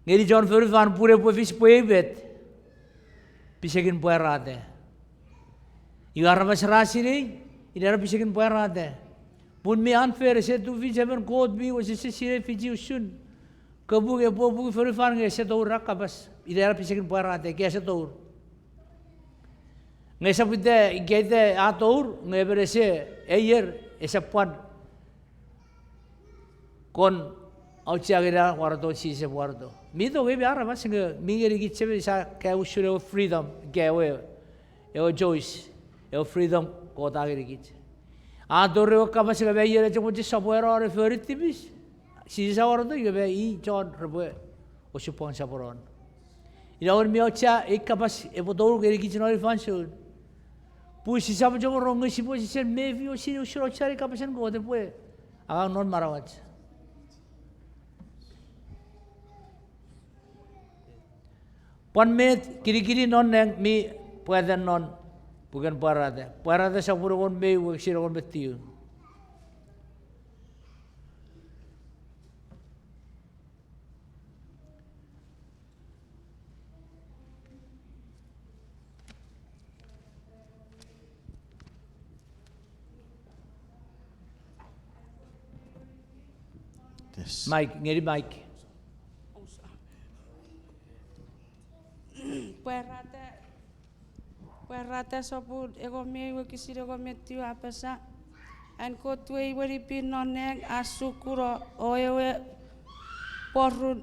Ngeni chon fonufan pun epwe fis pwe ei met? Pisekin pwarata. Iwe aramas ra sinei, ina ena pisekin pwarata. Pun mi unfair, ese tufich emon Kot mi wesewesen sinei fichi usun kapung, epwe opuki fonufan nge ese tour ena kapas, ina ena pisekin pwarata, ika ese tour. Nge esap ita, ika ita a tour, nge emon ese, e ier, esap pwan kon auchea ngeni a wareto, Jises epwe wareto. Mi tongei mi aramas nge mi ngenikich emon sia kaeo usun ewe freedom, ika ewe, ewe choice, ewe freedom Kot a ngenikich. A tour ewe kapas nge me ier echok mochen sopweno ne fori tipis, Jises a wareto, ika me i chon repwe osupwang sopweno. Ina mwen mi auchea ei kapas epwe tour ngenikich non ei fansoun. Pun sisap chok rong nge sipwe sisen mefi o sinei usun auchean ei kapasen Kot epwe angang non manauach. Pwan met kinikinin non nang mi pwatan non puken Pwarata. Pwarata sopun engon me ew, wokisin engon me tiu. Yes. Mike, ngeni Mike. Pwarata. Pwarata sopun engon me eu wokisin engon me tiu a apasa, an Kot we imwenipin non nang a sukuno o ewe pworun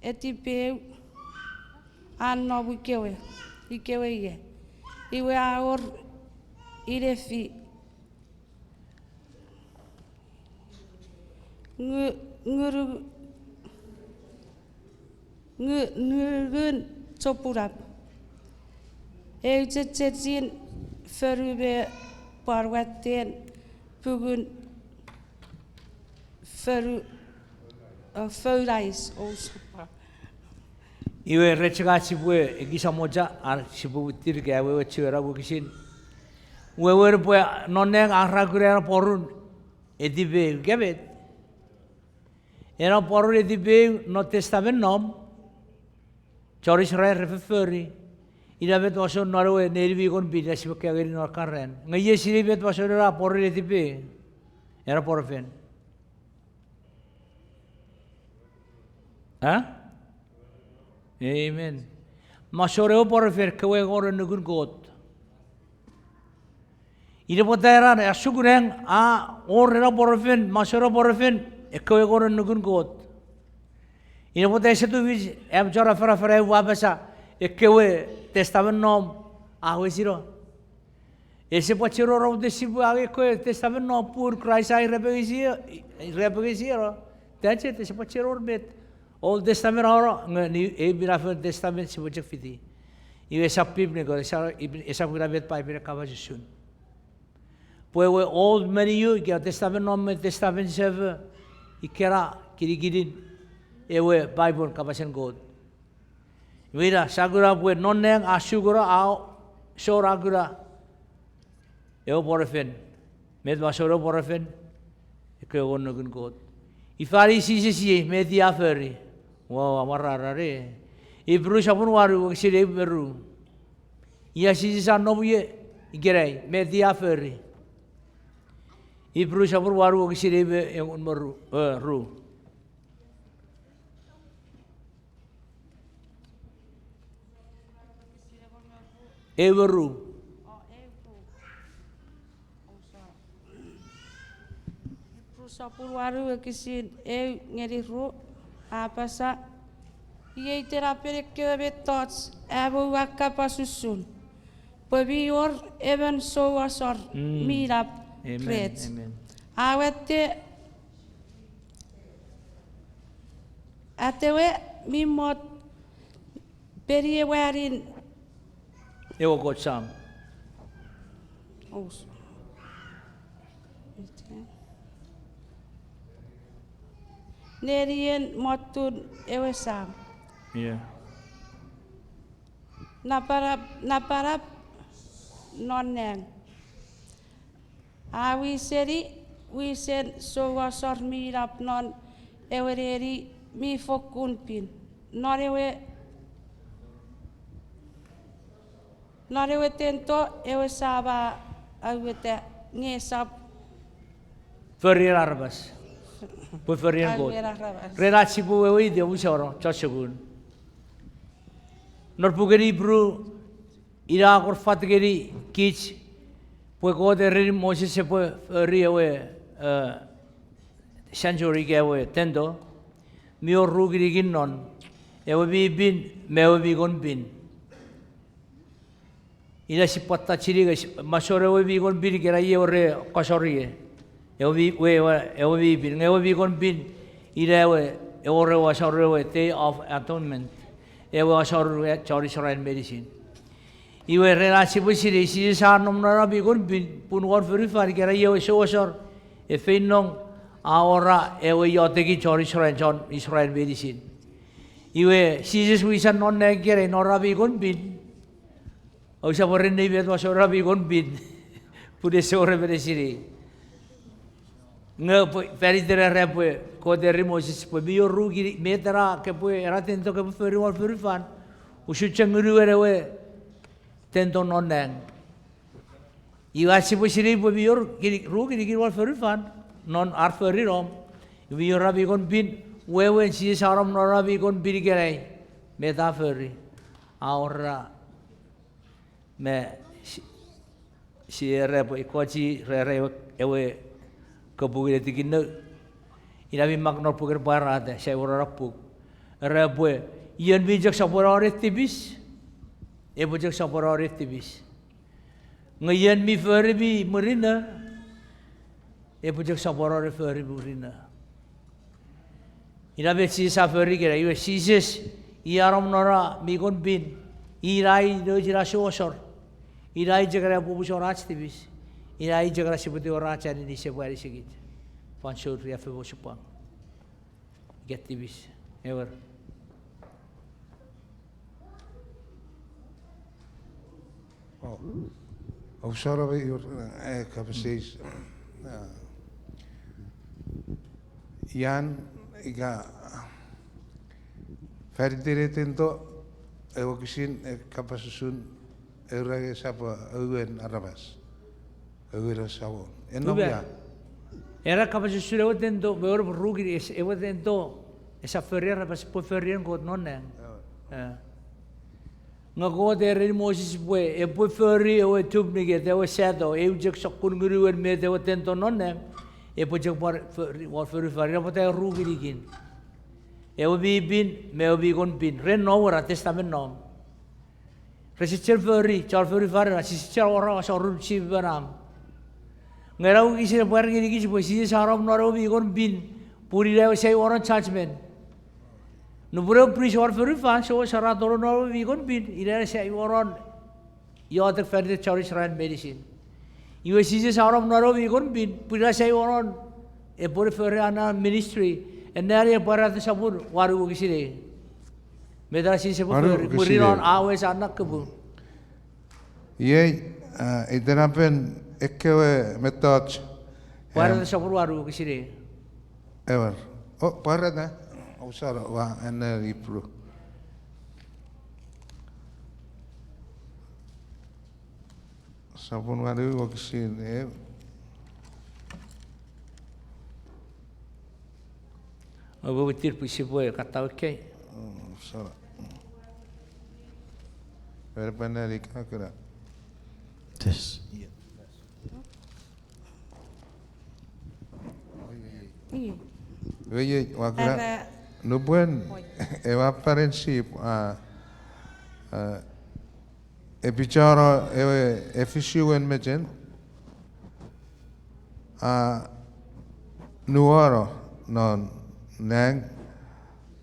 etipeu a nom ikewe, ikewe ie. Iwe a wor inefi ngu-, ngunu-, ngu-, ngunun chopunap. Eu chechechin fonu me pwan watten pungun fonu, uh, founais ousap. Iwe rechok ach sipwe ekis amocha, ar sipwe wittir ke awewe chiwen a wokisin. Wewen pwe non nang a ra kuna ena pworun etipeu, ika met? Ena pworun etipeu non Testamen Nom, chon Israel re fofori. Ina met masoun non ewe neni mi kon pin, ina sipwe kaeo ngeni non karan. Nge iei sinei met masoun ena pworun etipeu, ena pworafen? A? Amen. Masoun ewe pworafen, ekkewe engon nukun Kot. Ina pwata ena, a sukunang a wor ena pworafen, masoun ena pworafen, ekkewe engon nukun Kot. Ina pwata ese tufich am chon afanafan a apasa ekkewe Testamen Nom a wesino. Ese pwan chuen wor ach sipwe angei ekkewe Testamen Nom pun Kraist a irapenges-, irapengesino. That's it, ese pwan chuen wor met. Old Testament a no, nge ni-, ei minafon Testament sipwe chok fiti. Iwe esap biblical, esap, esap ina met Paipen a kapas usun. Pwe ewe old menu, ika Testamen Nom me Testamen Sefo, ikena kinikinin ewe Paipen, kapasen Kot. Iwe ina, sia kuna pwe non nang a sukuno, a sor a kuna ewe pworafen. Met masoun ewe pworafen? Ekkewe engon nukun Kot. Ifa i Jises iei, met i a fori? Wow, amwarar e. Ipru sopun wanu wokisin eu me ru. Ia Jises a nom ie ikenai, met i a fori? Ipru sopun wanu wokisin eu me engon me ru, eh, ru. Eu me ru. Ipru sopun wanu wokisin eu ngeni ru, a apasa, iei itenapen ekkewe mettoch am oua kapas usun, pwe mi wor emon souasor mi nap rech. A watte atewe mi mot peni ewanin ewe Kot Sam. Nenien motun ewe Sam. Napanap, napanap non nang. A wiseni wisen souasor mi nap non ewe neni mi fokkun pin. Non ewe, non ewe tento ewe Sam a aueta nge esap forien aramas, pwe forien Kot. Ren ach sipwe weweiti omusano chon sukun. Non puken Ipru, ina a kon fat ngeni kich pwe Kot a ereni Moses epwe fori ewe, eh, sanctuary ika ewe tento, mi wor ru kinikin non, ewe mi pin me ewe mi kon pin. Ina sipwe touch-ini nge masoun ewe mi kon pin ikenai, ewe re asor ie. Ewe mi, we, ewe, ewe mi pin. Nge ewe mi kon pin, ina ewe, ewe re asor, ewe Day of Atonement. Ewe asor chon Israel meinisin. Iwe ren ach sipwe sinei, Jises a nom non ena mi kon pin, pun won fonufan ikenai ewe souasor e feinnong awora ewe iotekin chon Israel, chon Israel meinisin. Iwe Jises wisan non nang ikenai non ena mi kon pin. Ousap ereni met masoun ena mi kon pin, pun ese wor emon e sinei. Nge pwe, fan iten era pwe Kot a ereni Moses pwe mi wor ru kini-, met ena kopwe, ena tento kopwe fori won fonufan, usun chok ngunuen ewe tento non nang. Iwe ach sipwe sinei pwe mi wor kini-, ru kinikin won fonufan, non ar fori nom. Mi wor ena mi kon pin, wewen Jises a nom non ena mi kon pin ikenai. Met a fori? A awora Me si, si era pwe ikochi rere ewe, ewe kapung etikinou. Ina mi mak non puken Pwarata, sai wor ena puk. Era pwe, ion mi chok sopweno ren tipis, epwe chok sopweno ren tipis. Nge ion mi fori mi murinno, epwe chok sopweno ren fori murinno. Ina met Jises a fori kena, iwe Jises, i a nom non ewe mi kon pin, ina i nouch ena souasor, ina i chok ena epwe omusano ach tipis, ina i chok ena sipwe tingor ach aninis epwe anisikich. Fansoun riaffou me osupwang. Ika tipis, ewer. Ousara we ior, eh, kapas eis. Ian ika faniten tento, ewe wokisin, eh, kapas usun, eura esap auen aramas. Auen Samon. Ena kapas usun ewe tento, me ewe rukiri, ewe tento esap fori aramas, pwe fori en Kot non nang. Nge Kot a ereni Moses pwe epwe fori ewe tupniket, ewe shadow, eu chok sokkun ngunuen met ewe tento non nang, epwe chok pwan fori won fonufan, ina pwata rukirikin. Ewe mi pin, me ewe mi kon pin. Ren nom era, Testamen Nom. Rese chon fori, chon fori fanena, sise chon awora asorun sip me nam. Nge ena wokisin a pwar ngenikich pwe Jises a nom non ewe mi kon pin, pun ina ewe sai wonon judgment. Nupwen ewe priest won fonufan, souasor a tonong non ewe mi kon pin, ina sai wonon iotek faniten chon Israel meinisin. Iwe Jises a nom non ewe mi kon pin, pun ina sai wonon, epwe fori an ministry, ena epwe pwarata sopun wanu wokisin ew. Met ena Jises epwe fori, mwirin non a wes an na kapung. Iei, ah, itenapen ekkewe mettoch. Pwarata sopun wanu wokisin ew. Ewer. O, pwarata, ousara, ua ena Ipru. Sopun wanu wokisin ew. Oupwe witiwit pwe sipwe kattau ekkei. Ere pwe neri kakera. Iwe, iwe, ua kera. Nupwen ewe aparan sip a, a, epichano ewe efisiwen mechen, a nuono non nang,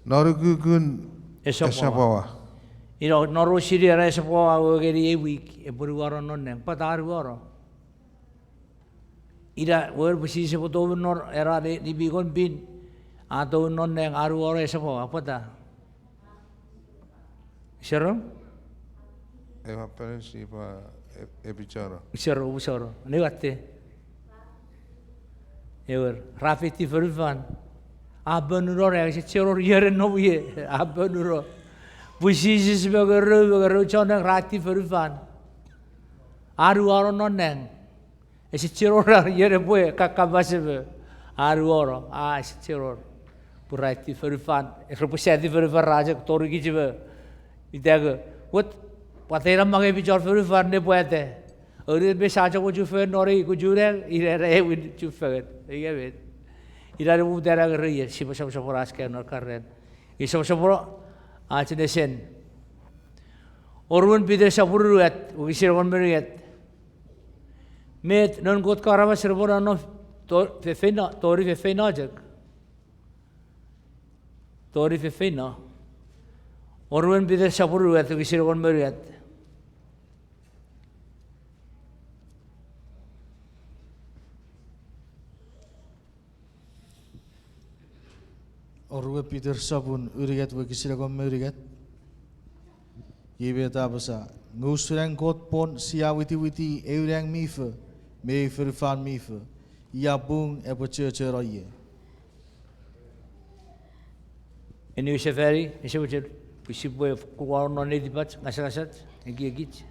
non ukukun esapwawa. Ina non osini ena esapwawa, a wor ngeni ei wik epwe nuono non nang, pwata a nuono? Ina wewen pwe Jises epwe tou non ena ni, ni mi kon pin, a tou non nang a nuono esapwawa, pwata? Sero? Ewe aparan sip a, e, epichano. Sero, oupwe sero. Ne watte. Ewer, ra feiti fonufan. A ponuno, ra ese chero ieren nom ie, a ponuno. Pwe Jises me ngerou, me ngerou chon nang ra feiti fonufan. A nuono non nang. Ese chero ra ieren pwe kakapas me a nuono, a ese chero. Pwe ra feiti fonufan, repwe sati fonufan ra chok tori kich me. Ita ke, wot, pwata ina mang epichon fonufan ne pwata. Ori me sa chok chufengen non ei kuchunang, ina ena ewin chufengen. Ika met. Ina ne mutana ngereie, sipwe soposopono ach kaeo non karen. Ika soposopono ach nesen. Oruen Piter sopun unungat, wokisin engon me unungat. Met, noun Kot ka aramas repwe nonnom to-, fefeino, tori fefeino chok. Tori fefeino. Oruen Piter sopun unungat, wokisin engon me unungat. Oruen Piter sopun unungat, wokisin engon me unungat. Iei met a apasa: Nge usun an Kot pwon sia witiwiti eu nang mi fo me eu fonufan mi fo, ia pung epwe chochono ie. Eni use fori, ese mochen pwe sipwe kukuno non netipach, ngasangasach, ekiekich.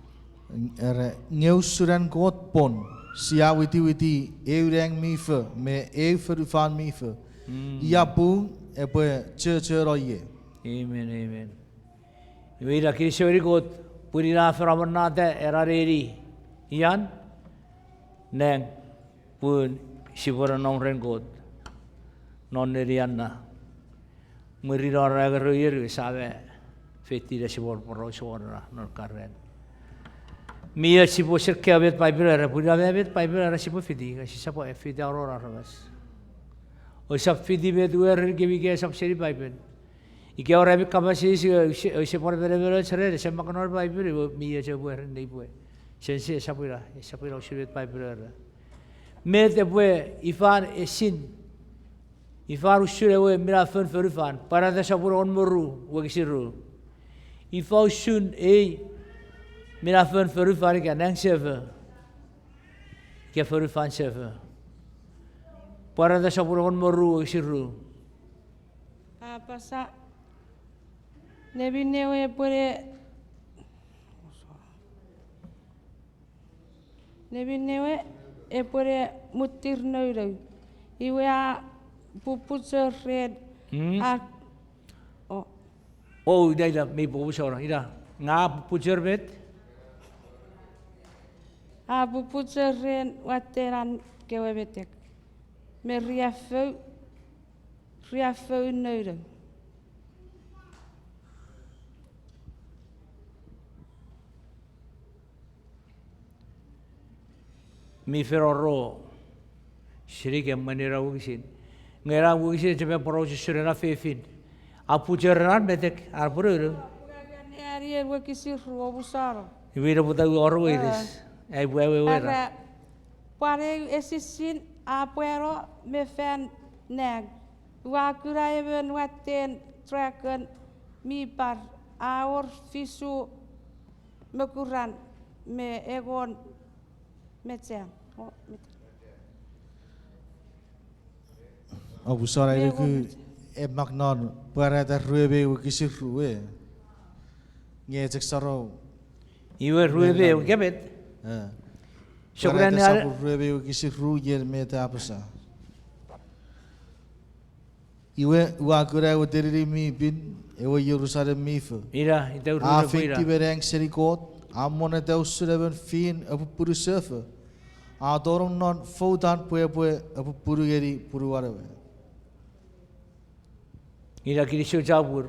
Era, nge usun an Kot pwon sia witiwiti eu nang mi fo me eu fonufan mi fo, ia pung epwe chochono ie. Amen, amen. Iwe ina kinisou ngeni Kot Pun ina a fen amonnata ena neni ian, nang, pun sipwe nonnom ren Kot non nenian na. Mwirin ena engerou ier iwe sa ma feitiw ne sipwe poraus won ena non karen. Mi och sipwe chok kaeo met Paipen era, pun ina ma met Paipen era sipwe fiti, nge sisap fiti aurour aramas. Ousap fiti met we ren kemi ika esap seni Paipen. Ika wor ami kapas eis, ouse, ouse pwan menemenoch ren, ese mak non Paipen, iwe mi och epwe ren nei pwe. Sense esap ina, esap ina usun met Paipen era. Met epwe ifan esin, ifan usun ewe minafon fonufan, Pwarata sopun engon me ru wokisin ru. Ifa usun ei minafon fonufan ika nang sefo, ika fonufan sefo? Pwarata sopun engon me ru wokisin ru. A apasa, neminnewe epwene, neminnewe epwene muttir nounou. Iwe a pupuchor ren, mm, a, o. O, ina, ina, mi pupuchor, ina. Nge a pupuchor met? A pupuchor ren watten an kewe metek me riaffou, riaffou nounou. Mi fen wor, seni ke mwen ena wokisin. Nge ena wokisin ese pwan poraus usun ena fefin. A pupuchor ren an metek, a pwe nounou. Anneani wokisin ru, omusano. Iwe ina pwata a wor weires. Ai pwe awewe ena. Ara, pwan eu esisin a pwano me fan nang. Ua kuna emon watten dragon mi par, a wor fisu mokuran me engon mechan. O, met? Omusano, ina nuku e mak non Pwarata rue me ew wokisin ru, e. Nge chok sarou. Iwe rue me ew, ika met? Pwarata sopun rue me ew wokisin ru, iei met a apasa. Iwe, ua kuna ewe tenin mi pin, ewe Jerusalem mi fo. Ina, ita ur a feitiw me nang seni Kot, a monneta usun emon fin apupunu sefo, a tonong non foutan pwe epwe apupunu ngeni punuan ewe. Ina kinisou chapur.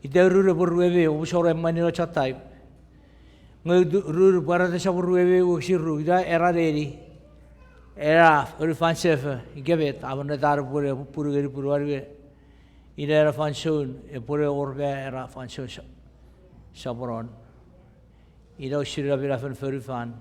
Ita ur epwe rue me ew, omusano, mwen ena chok taim. Nge ur Pwarata sopun rue me ew wokisin ru, ina ena neni, ena fonufan sefo, ika met, a monneta pwe epwe apupunu ngeni punuan we. Ina ena fansoun epwene wor me ena fansoun sa-, soponon. Ina usun ena minafon fonufan.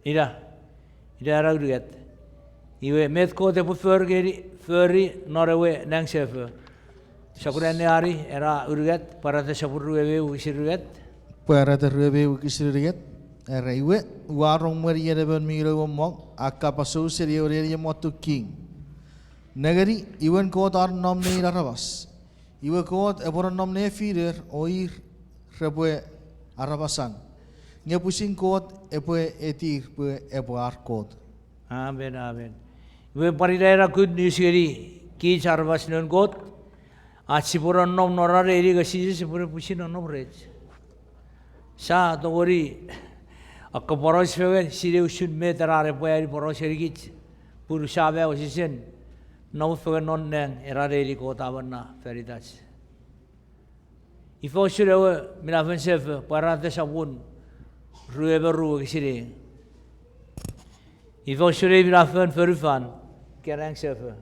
Ina, ina ena unungat. Iwe met Kot epwe fori ngeni, fori non ewe nang sefo. Sokun anneani ena unungat, Pwarata sopun rue me ew wokisin unungat. Pwarata rue me ew wokisin unungat. Era, iwe, ua rong mwenien emon mi nouomong a kapasou seni ewe nenien motun king. Nengeni, iwen Kot a nonnom nein aramas. Iwe Kot epwe nonnom nefiner o ir repwe aramasan. Nge pwisin Kot epwe etir pwe epwe ar Kot. Amen, amen. Iwe pwan ina ena good news ngeni kich aramas noun Kot, ach sipwe nonnom non ena neni nge Jises epwe pwisin nonnom rech. Sia tongeni akkaporaus fengen, sinei usun met ena epwe ani poraus ngenikich, pun sia mwo wesewesen nom fengen non nang ena neni Kot a amana fan itach. Ifa usun ewe minafon sefo, Pwarata sopun rue me ru wokisin ew? Ifa usun ei minafon fonufan, ika nang sefo?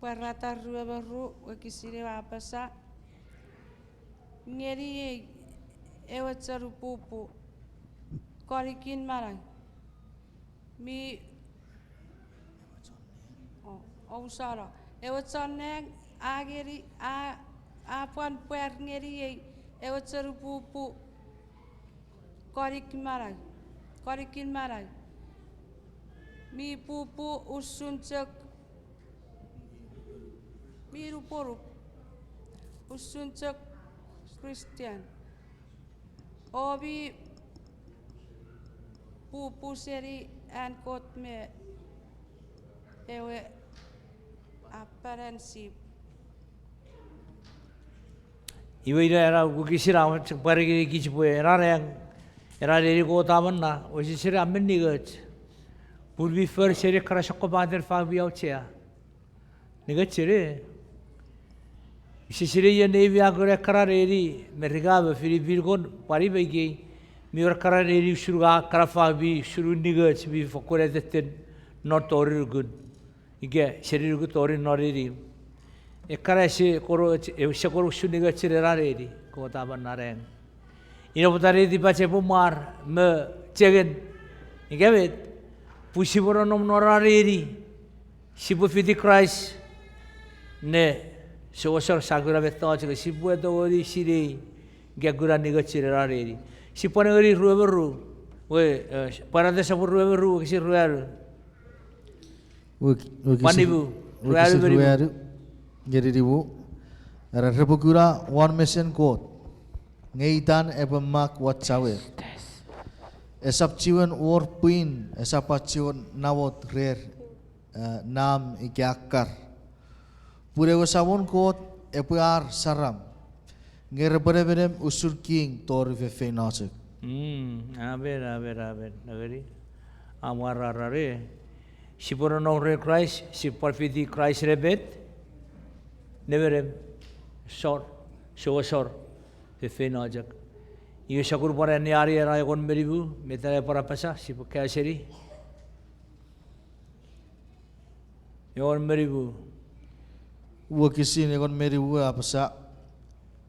Pwarata rue me ru wokisin ew a apasa, ngeniei ewe chanpupu konikin manau mi o, omusano. Ewe chon nang a ngeni, a, a pwan pwar ngeniei ewe chanpupu Konikin manau. Konikin manau. Mi pupu usun chok, mi nuponuk usun chok Christian. O mi pupu seni an Kot me ewe apanan sip. Iwe ina ena wokisin a chok pwari ngenikich pwe ena nang, ena neni Kot a amana, weseseni a men ningoch. Pun mi for seni ekkana sokkopaten fau mi auchea. Ningoch seni. Ise sinei ion neimi a kuna ekkana neni Merika me Filipin kon pwan me ikei, mi wor ekkana neni usun ekkana fau mi usun ningoch mi fokkun etetten non tori nukun. Ika seni nukun tori non neni. Ekkana ese kon, ese kon usun ningoch ena neni Kot a amana nang. Ina pwata netipach epwe mwar me chengen. Ika met, pun sipwe nonnom non ena neni, sipwe fiti Kraist ne souasor sa kuna mettoch nge sipwe tongeni sinei ika kuna ningoch ena neni. Sipwe nengeni rue me ru, we, eh, Pwarata sopun rue me ru wokisin ruanu. Pwan nimu, ruanu me nimu. Ruanu ngeni nimu. Era repwe kuna won mesen Kot, nge itan epwe mak wachauer. Esap chiwen wor pwin, esap chiwen namot rer, eh, nam ika akkar. Pun ewe Samon Kot epwe ar saram, nge repwe nemenem usun king tori feinfeino chok. Mm, amen, amen, amen. Nengeni, amwarar are. Sipwe nonnom ren Kraist, sipwe pwan fiti Kraist ne met, nemenem, sor, souasor feinfeino chok. Iwe sokkun pwan anneani ena engon me nimu, met a pwan apasa, sipwe kaeo seni. Engon me nimu. Wokisin engon me nimu a apasa,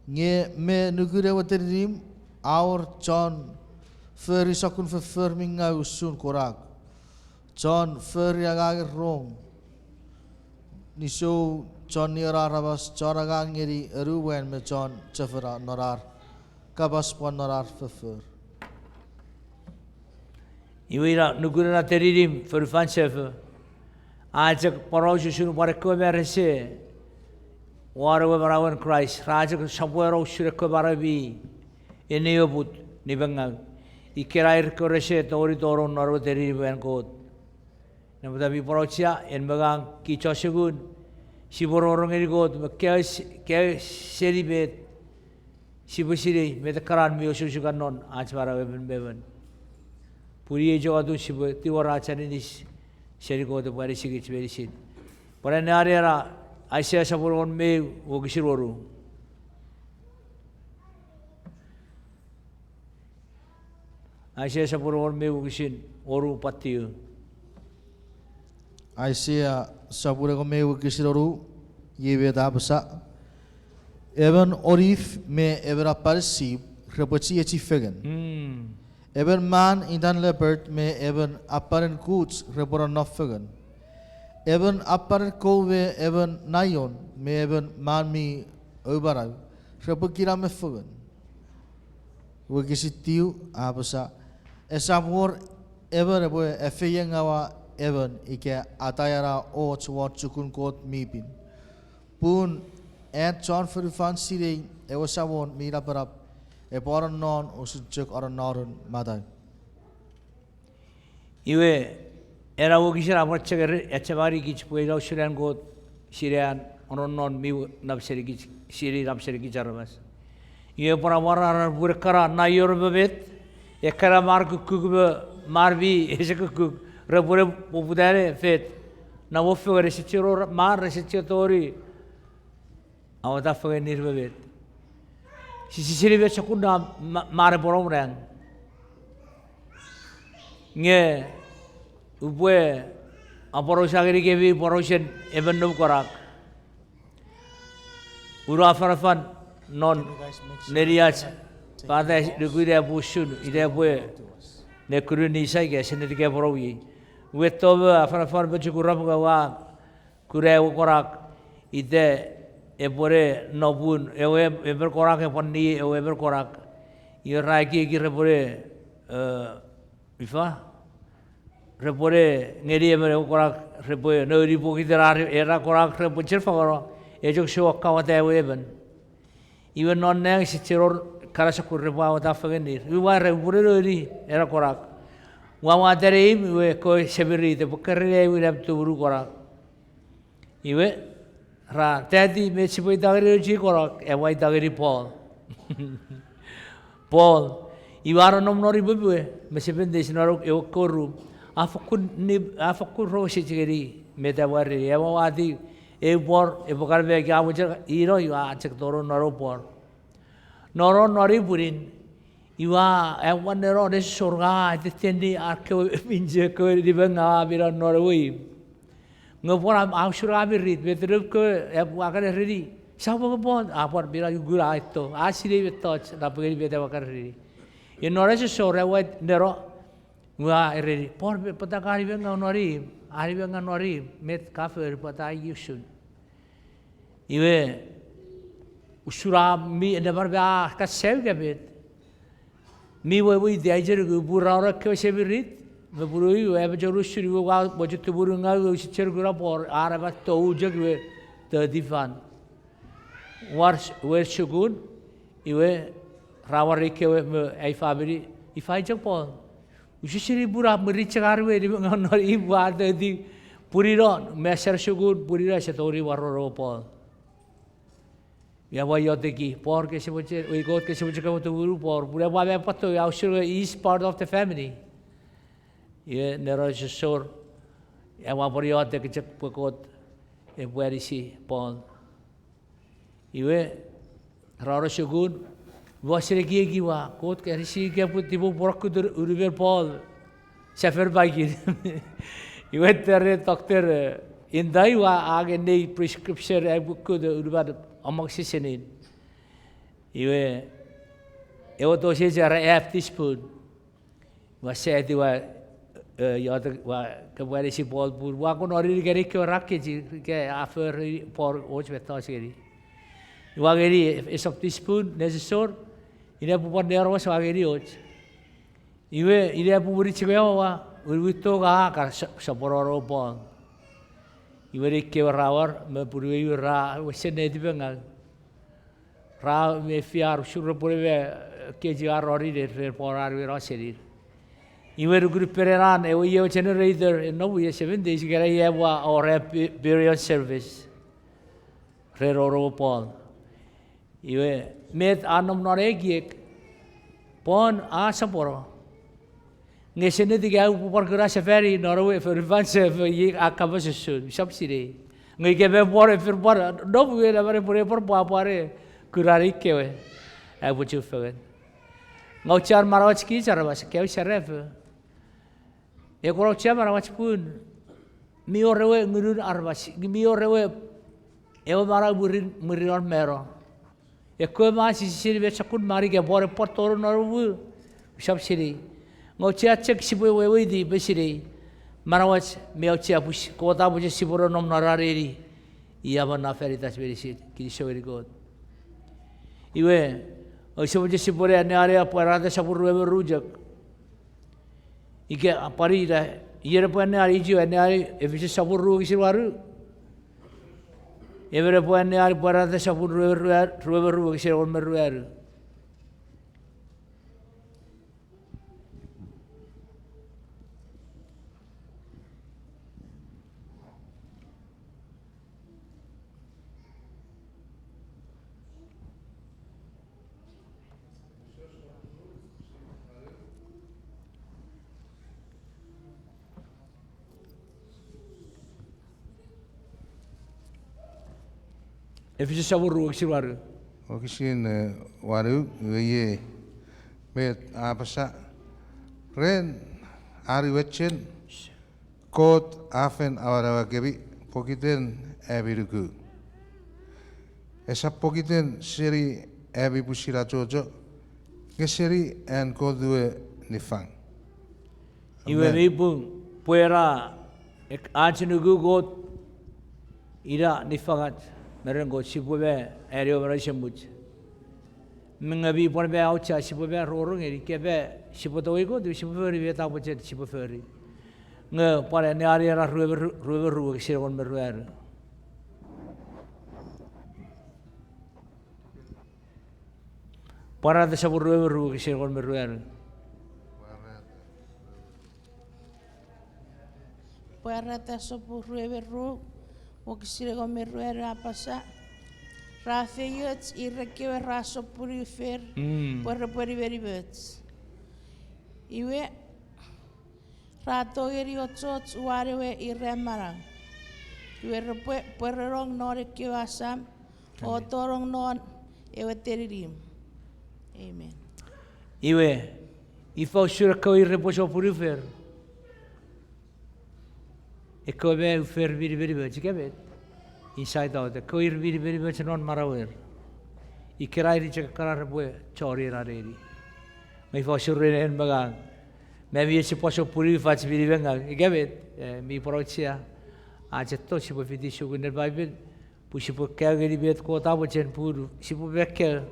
nge me nukun ewe teninim a wor chon fori sokkun foffor mi ngau usun konak, chon fori angangen rong, nisou, chon nieno aramas, chon angang ngeni anuwan me chon chofona non ar kapas pwan non ar foffor. Iwe ina nukun ena teninim fonufan sefo, a chok poraus usun pwan ekkewe mi rese won ewe manauen Kraist, ra chok sopweno usun ekkewe manau mi enioput, nipengau. Ikkena ir kewe rese tongeni tonong non ewe teninim an Kot. Namwot mi pwan auchea, en me ngang, kich ouse ngun, sipwe rongorong ngeni Kot me kaeo seni met, sipwe sinei met ekkana mi osukosuk non ach manau emon me emon. Pun iei chok atun sipwe tingor ach aninis seni Kot epwe anisikich meinisin. Pwan anneani ena Aisea sopun engon me eu wokisin wonu. Aisea sopun engon me eu wokisin wonu pwan tiu. Aisea sopun engon me eu wokisin wonu, iei met a apasa, emon onif me emon apanen sip repwe chiechi fengen. Emon man itan leopard me emon apanen kuch repwe nonnom fengen. Emon apanen kou me emon naion me emon man mi oumanau repwe kinamwe fengen. Wokisin tiu a apasa, esap wor emon epwe efeiengaua emon ika ataiena och won chukun Kot mi pin. Pun an chon fonufan sinei ewe Samon mi napanap epwe anonnon usun chok anonnonun matau. Iwe, ena wokisin a pwan chok ere, achema ngenikich pwe ina usun an Kot sinei an anonnon mi nap senikich, sinei nap senikich aramas. Iwe pwan amwarar pwe ekkana naion me met, ekkana mar kukkuk me mar mi ese kukkuk, repwe ne poputa ne fet. Namo fengen ese chiwen wor mar ese chiwen tori amwata fengen ir me met. Sise sinei met sokkun na ma-, mar epwe nom nang. Nge upwe aporausa ngenikemi porausen emon noum konak. Ua afanafan non neniach, pwata nuku ina epwe usun, ina epwe ne kunun ni sai ke, ese netike porauiei. Wetto me afanafan me chukurap nge ua kuna ewe konak, ita epwe ne nopun ewe emon konak epwe ni ewe emon konak. Iwe ra ekieki repwe ne ifa, repwene ngeni emon ewe konak, repwe nouni pokiten ar, ena konak repwe chok fangeno, e chok sou akkawata ewe emon. Iwe non nang ese chok wor kana sokkun repwe awata fengenir. Iwe ua era, upwene nouni ena konak. Ua watte neimw, iwe ekkewe semirit epwe kerenei aewin am tumunu konak. Iwe, ra tati met sipwe ita ngeni ewe chiechi konak, aua ita ngeni Paul. Paul, iwe a nonnom non imwem we, me seven days non ewe rum. A fokkun ni, a fokkun rose chok ngeni met aua ereni. Aua wati eu pwor, epwe kan meki a mochen ino, iwe a chok tonong non ewe pwor. Nonnom non ei pwinin, iwe a, aua neno nesosor nge a teteni ar kewe minche kewe nimengau a mino non ewe imw. Nge pwan a usun a mirit, met noum kewe, epwe kan ereni, sa pwe nge Paul, a pwan mino ukuna a eto, a sinei mettoch, napengeni met aua kan ereni. Iwe non nesosor aua neno, iwe a ereni, Paul, pwata ka nimengau non imw, a nimengau non imw, met ka fori, pwata a usun. Iwe, usun a mi, neman me a kan sau ika met. Mi weweiti ai chen nuku pun ra wor ekkewe semirit, me punuei we a mochen usun, iwe ua mochen tumunu ngaw, use chen nuku na Paul, a napa tou chok iwe, toti fan. War, wer sukun, iwe, ra war ikewe me ai famini, ifa chok Paul. Use sinei pun a mirit chok ar we nimengau non imw, ua toti pwunino, me a sar sukun pwunino, ese tongeni war ewe Paul. Ia ua ioteki Paul ke sipwe chok, ei Kot ke sipwe chok ewe tumunu Paul. Pun epwe me pwato, ia usun nge he is part of the family. Iwe nero nesosor, ia ua pwan ioteki chok pwe Kot epwe anisi Paul. Iwe, ra wor sukun, ua sen ekieki ua, Kot ke anisi ika epwe tipeu pworaku unumon Paul. Sefan paikin. Iwe tare doctor, e, intai ua angei prescription aipwe kut unumon among seasoning. Iwe, ewe dosage era half teaspoon. Ua sati ua, e, iotek, ua, kopwe anisi Paul pun ua kon nori ngeni kewe ra kechiw, ika a fori Paul och mettoch ngeni. Ua ngeni esop teaspoon nesosor, ina epwe pwan nero ua ngeni och. Iwe, ina epwe mwirin chok ewe ua, winwin tonga a kan so-, sopweno ewe Paul. Iwe nei kewe ra war, me punuei we ra wesen netipengau. Ra mefi ar usun repwene me, e, kechiw ar noninen ren Paul an we no senir. Iwe nukun pene nan ewe ie ewe generator, e nom ie seven days, ikenai ia epwe wor burial service ren ewe Paul. Iwe, met a nom non ekiek, Paul a sopweno. Nge ese netipengau pwe pwan kuna sefani non ewe fonufan sefo, iei a kapas usun, usap sinei. Nge ika me pwan e fen pwan, nom iwe na mane pwe ne pwan pwapwa ne kuna nei kewe. Aipwe chufengen. Nge auchean manauach kich aramas, kewe serafo. E kon auchea manauach pun mi wor ewe ngunun aramas, mi wor ewe, ewe manau mwirin, mwirin ar mano. Ekkewe ma sise sinei met sokkun mani ke pwan epwe tonong non ewe, usap sinei. Nge auchea chok sipwe weweiti me sinei. Manauach mi auchea pwe Kot a mochen sipwe nonnom non ena neni. Ia mwo na fan itach meinisin, kinisou ngeni Kot. Iwe, ouse mochen sipwe ne anneani pwarata sopun rue me ru chok. Ika a pwan ina, ie repwe anneani, ichu anneani Efesus sopun ru wokisin wanu. Emon epwe anneani pwarata sopun rue, rue, rue me ru wokisin engon me ruanu. Efesus sopun ru wokisin wanu. Wokisin, e, wanu, iwe iei met a apasa. Ren anuechen Kot a fen awanawakemi pokiten ami nuku. Esap pokiten seni ami pwisin achocho, nge seni an Kot we niffang. Iwe, amen. Mi pung, pwe ena, ek-, ach nuku Kot, ina niffangach me ren Kot, sipwe me ani ewe manau esemuch. Nge mi pwan me auchea sipwe me rongorong ngeni, ika pwe sipwe tongei Kot, iwe sipwe fori met a mochen sipwe fori. Nge pwan anneani ena rueme ru, rueme ru wokisin engon me ruanu. Pwarata sopun rueme ru wokisin engon me ruanu. Pwarata sopun rueme ru wokisin engon me ruanu a apasa, ra feioch ir ekkewe ra sopuni ufer, mm, pwe repwe nimenimoch. Iwe, ra tongeni ochoch uwan ewe ira manau. Iwe repwe pwerenong non ekkewe asam, o, amen, tonong non ewe teninim. Amen. Iwe, ifa usun ekkewe ir repwe sopuni ufer? Ekkewe me ufer mi nimenimoch, ika met? Inside out, ekkewe ir mi nimenimoch non manauer. Ikenai ir chok ekkana repwe choni ena neni. Nge ifa usun ren en me ngang? Me mi och sipwe sopuni ufach mi nimengaw, ika met? E, mi pwan auchea ach etto sipwe fiti sukunen Paipen, pwe sipwe kaeo ngeni met Kot a mochen pun sipwe me kaeo.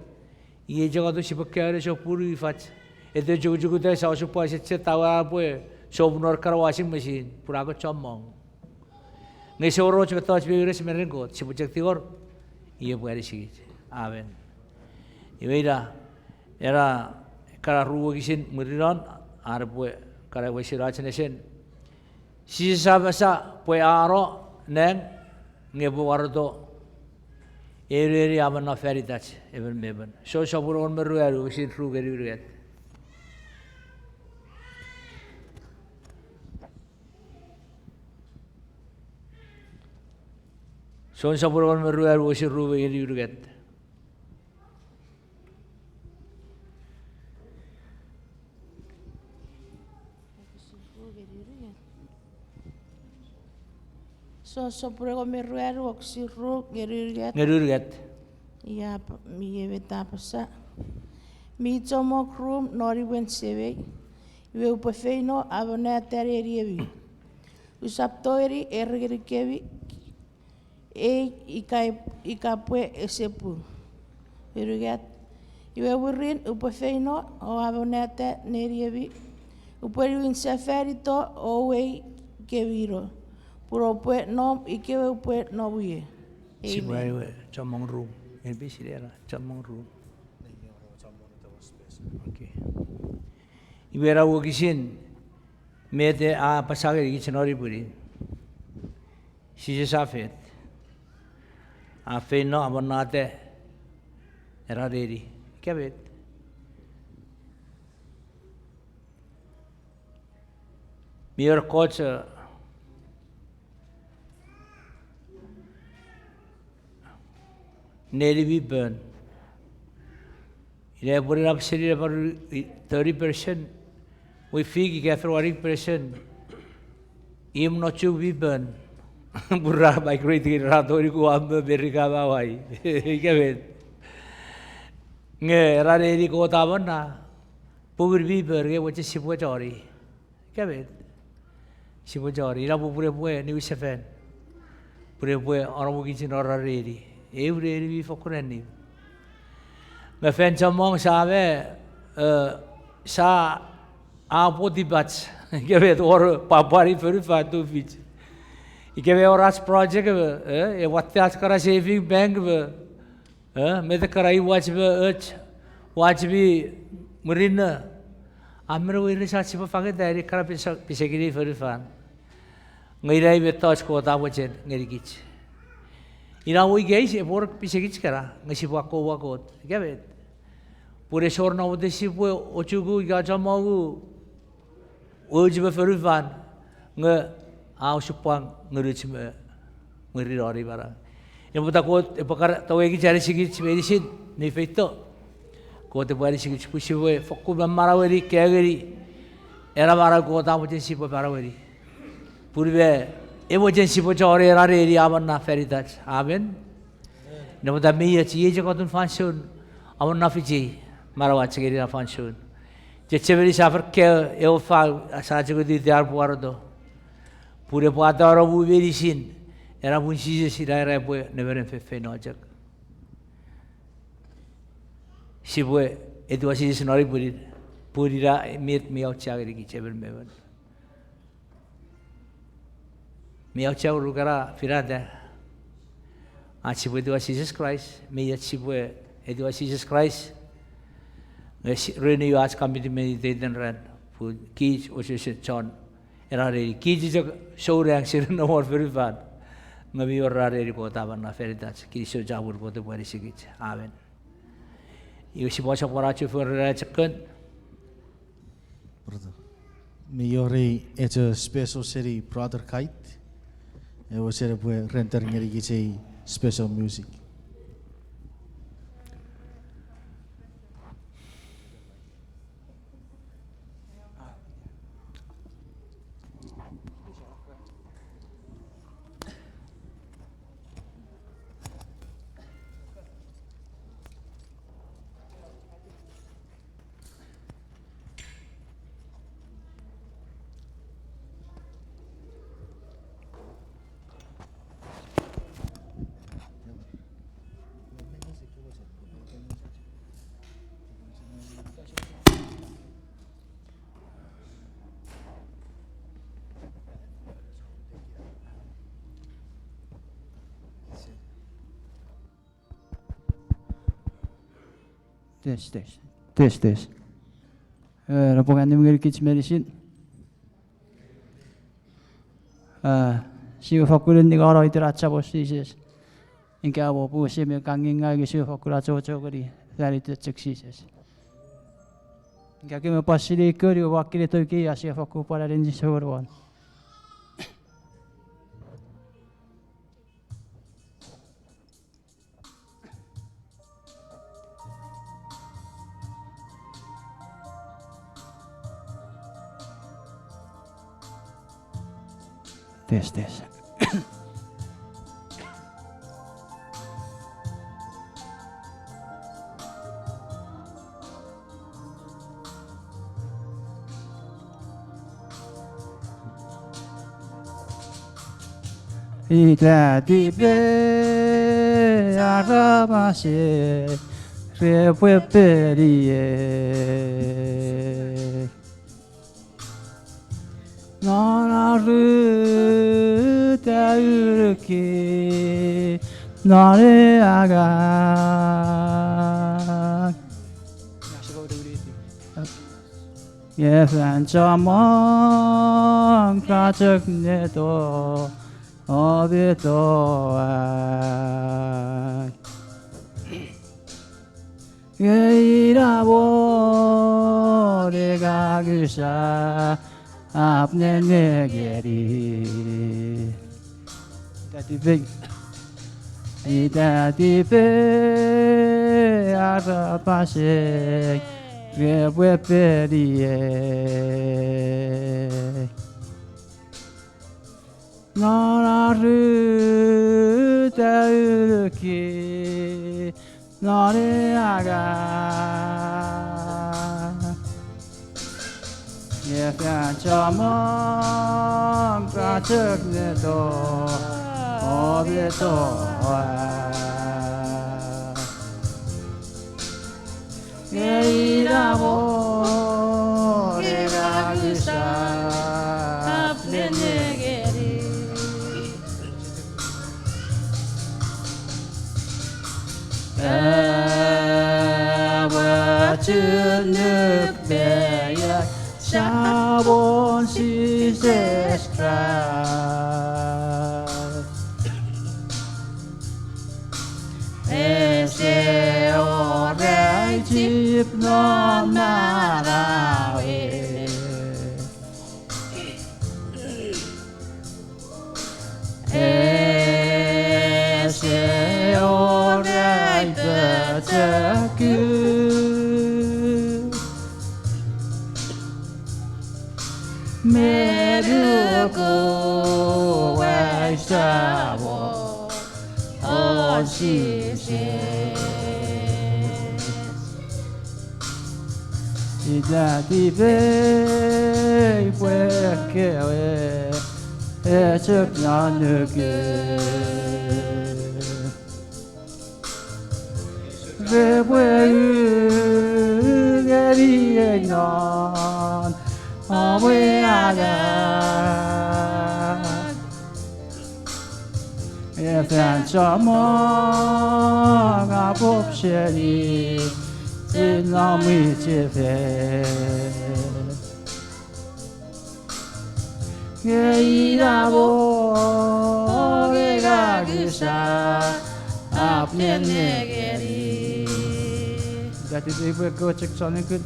Iei chok atun sipwe kaeo ne sopuni ufach. Ete chukuchukuta sa osupwang, ese cheta aua pwe sopun non ekkana washing machine pun a kon chommong. Nge ese wor och mettoch mi weires me ren Kot, sipwe chok tingor, iwe epwe anisikich. Amen. Iwe ina, ena ekkana ru wokisin mwirin non, are pwe kana wesen ach nesen. Jises a apasa pwe a no nang nge epwe wareto eu neni a mano fan itach emon me emon. Jon sopun engon me ruanu wokisin ru ngeni unungat. Jon sopun engon me ruanu wokisin ru ngeni unungat. Jon sopun engon me ruanu wokisin ru ngeni unungat. Ngeni unungat. Ia, mi ewe tapasa. Mi chommong rum non imwen Semei, iwe upwe feino amonnata neniemi. Usap tongeni ere ngenikemi ei ika, ika pwe ese pung. Unungat. Iwe mwirin upwe feino o amonnata neniemi, upwe niwin sefanito o uwei kemi no, pun oupwe nom ikewe upwe nom ie. Sipwe, amen, ewe chommong rum. En pisi ena chommong rum. Okay. Iwe ena wokisin, met a apasa ngenikich non ei pwinin? Jises a fet, a feino amonnata ena neni. Ika met? Mi wor ekkoch, eh, neni mi pon. Ina epwe nap seni napar thirty percent, we fik ika fen wani percent, imw no chuk mi pon. Pun ra migrate ngeni, ra tongeni ku Guam me Merika me Hawaii. Ika met? Nge ena neni Kot a amonna, pungun mi pon, nge mochen sipwe choni. Ika met? Sipwe choni, ina popun epwe niwin sefan. Pun epwe anomukich non ena neni. Eu neni mi fokkun annip. Nge fan chommong sa me, eh, sa a pwotipach. Ika met, wor pwapwan fonufan tufich. Ika me wor ach project me, eh, e watte ach kana saving bank me, eh, met ekkana iwach me och, wach mi murinno. A men weires ach sipwe fangeta eni ekkana pise-, pisekin ei fonufan. Nge ina ei mettoch Kot a mochen ngenikich. Ina mo ika ese, epwe wor pisekich kana, nge sipwe akkomwa Kot. Ika met? Pun ese wor namwoten sipwe ochuku ika chommongu weuch me fonufan, nge a osupwang ngunuch me mwirin non ei manau. Ina pwata Kot epwe kan tongeikich, anisikich meinisin mi feito. Kot epwe anisikich pwe sipwe fokkun manaueni, kaeo ngeni ena manau Kot a mochen sipwe manaueni. Pun me e mochen sipwe choni ena neni a amonna fan itach. Amen. Ina pwata mi och, iei chok atun fansoun amonnata fichi manauach ngeni ena fansoun. Chechemeni sa fen kaeo ewe fau, sa chok itiar pwaroto. Pun epwe atano mu meinisin, ena pun Jises ina era epwe nemenem feinfeino chok. Sipwe etiwa Jises non ei pwinin, pun ina met mi auchea ngenikich emon me emon. Mi auchea unukana finata ach sipwe etiwa Jises Kraist, me ach sipwe etiwa Jises Kraist, nge si-, renew ach commitment iteiten ran, pun kich wesewesen chon ena neni, kich chok souneng seni nomon fonufan, nge mi wor ena neni Kot a amana fan itach, kinisou chapur Kot epwe anisikich. Amen. Iwe sipwe sopweno ach fori ena chok kon. Mi wor ei echo special seni Brother Kite. Ewe seni pwe render ngenikich ei special music. Test, test. Test, test. Eh, repwe kan nimengenikich meinisin. Ah, sipwe fakkun ningeno iten ach Samon Jises. Ika mo pwe ese mi kan nginga, ika sipwe fakkun achocho ngeni fan iten chok Jises. Ika kemi pwan sinei kon, iwe ua kinisou kei, a sipwe fakkun pwan anisi souneng won. Test, test. Ita tipei aramasei repwe peniei. Non ar uta unuki non ei angang. Nge fan chommong ka chok neto, o petoak. Nge ina mo ne kakusa ap nenengeni. Ita tipei. Ita tipei aramasei repwe peniei. Non ar uta unuki non ei angang. Nge fan chommong ka chok neto, o petoak. Nge ina mo ne kakusa ap nenengeni. Ewe chunuk me ia Samon Jises Kraist. Ese wor ai chip non manauei. Ese wor ai pochokun me nuku ai Samon, o Jises. Ita tipei pwe ekkewe echok non nuku. Repwe u ngeniei non om we angang. Efan chommong a pop seni, ina mwichefen. Nge ina mo nge ngang usap nenengeni. Ita tipei pwe ekkewe chok chon nukun.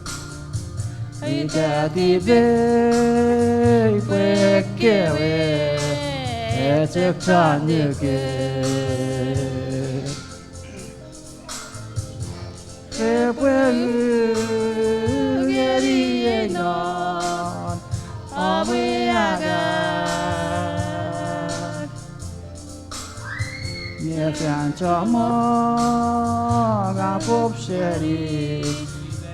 Ita tipei pwe ekkewe chok chon nukun. Repwe u ngeniei non om we angang. Nge fan chommong a pop seni,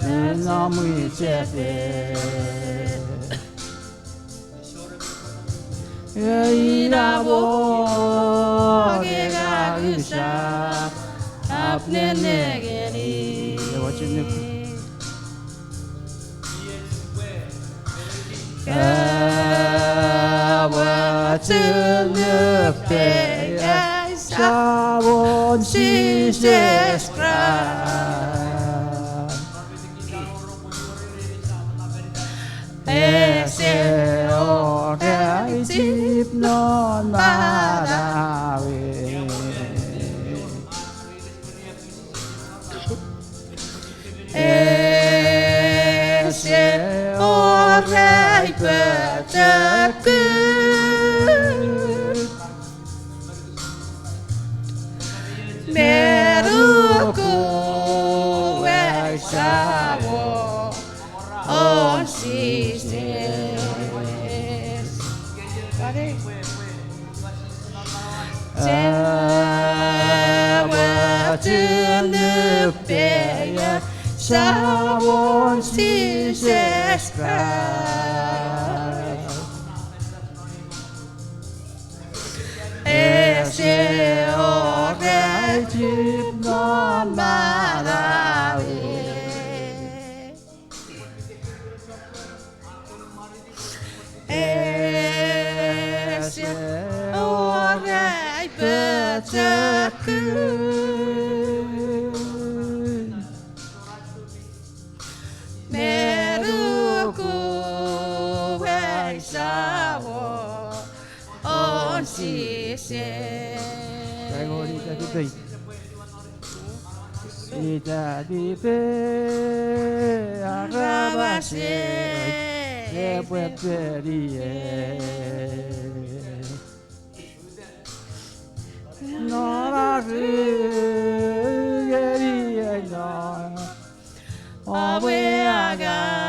ina mwichefen. Ina mo nge ngang usap nenengeni. Ewa chunuk. Ewa chunuk pei ai Samon Jises Kraist. Ese wor ai chip non manauei. Ese wor ai pochokun me nuku ai Samon Jises. Ewa chunuk pei ai Samon Jises Kraist. Ese wor ai chip non manauei. Ese wor ai pochokun me nuku ai Samon Jises. Kaingorita tipei. Ita tipei aramas epwe peniei. Non ar u ngeniei non om we angang.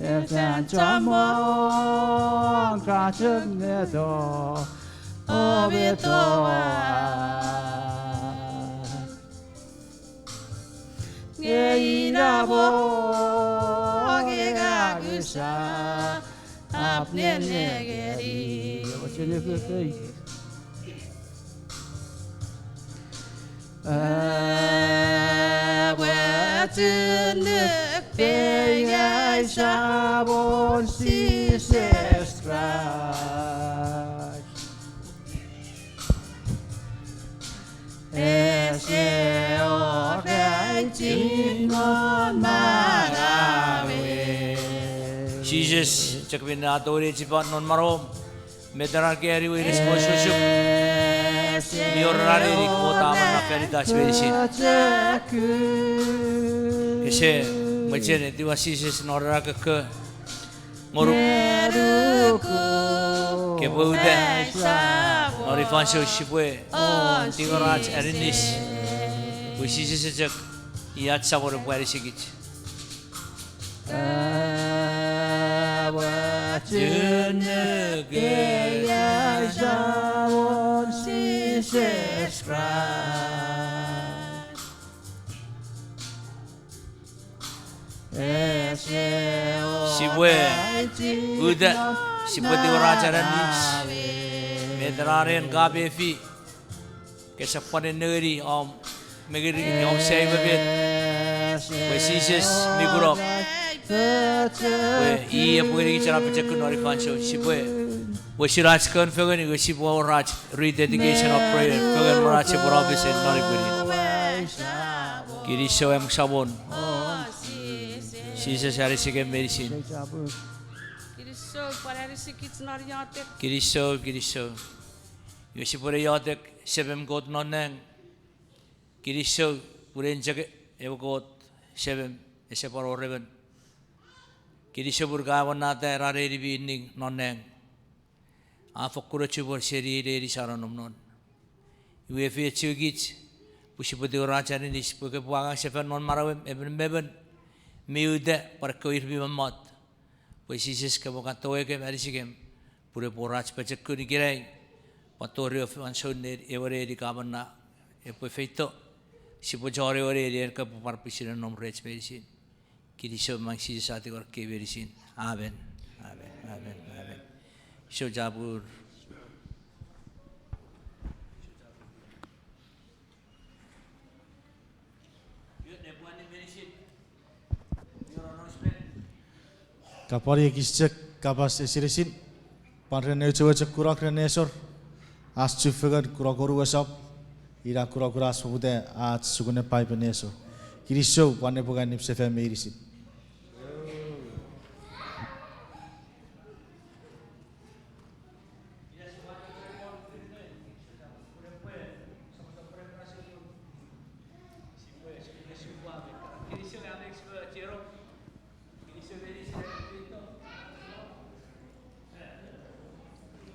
Efan chommong ra chok meto om we toau. Nge ina mo nge ngang usap nenengeni. Ewa chunuk pei ai Samon Jises Kraist. Ese wor ai chip non manauei. Jises, chok minne a tongeni chipan non manauom. Met ena keni weires mo susu. Mi wor ena neni Kot a amonnata fan itach meinisin. Ese mochen etiwa Jises non ena kokko. Ngonuk. Kopwe uta non ei fansoun sipwe tingorach aninis. Pwe Jises chok i ach Samon epwe anisikich. Ewa chunuk pei ai Samon Jises Kraist. Sipwe uta, sipwe tingorach aninis. Met ena ren ka pefi. Kesap pwan nengeni om mengeni om sai me met, pwe Jises mi kunok, pwe i epwe ngenikich ena pochokun non ei fansoun. Sipwe wesen ach kon fengen, iwe sipwe wor ach rededication of prayer fengen non ach sipwe no pesen non ei pwinin. Kinisou am Samon. Jises, anisikem meinisin. Kinisou, kinisou. Iwe sipwe ne iotek. Semem Kot non nang, kinisou pun en chok ewe Kot, Semem, ese pwan wor emon. Kinisou pun ka amonnata ena neni mi ning non nang, a fokkun chupwang seni ei neni sia nonnom non. Iwe efeiochukich pwe sipwe tingor ach aninis pwe kopwe angang sefan non manauem, emon me emon mi uta, pwan ekkewe ir mi mommot. Pwe Jises, kopwe kan towekem, anisikem, pun epwe wor ach pochokun ikenai, pwan tori ewe fansoun, ewe neni ka amonna epwe feito, sipwe chon ewe neni en kopwe pwan pwisin nonnom rech meinisin. Kinisou mang Jises, a tingor ekkei meinisin. Amen. Amen. Amen. Amen. Sou chapur. Kapwan ekis chok kapas esinesin, pwan ren ewe chok kunok ren nesor, ach chufengen kunok wonu esop, ina kunok wonu ach poputa ach sukunen Paipen nesor. Kinisou pwan nepwe kan nip sefan meinisin.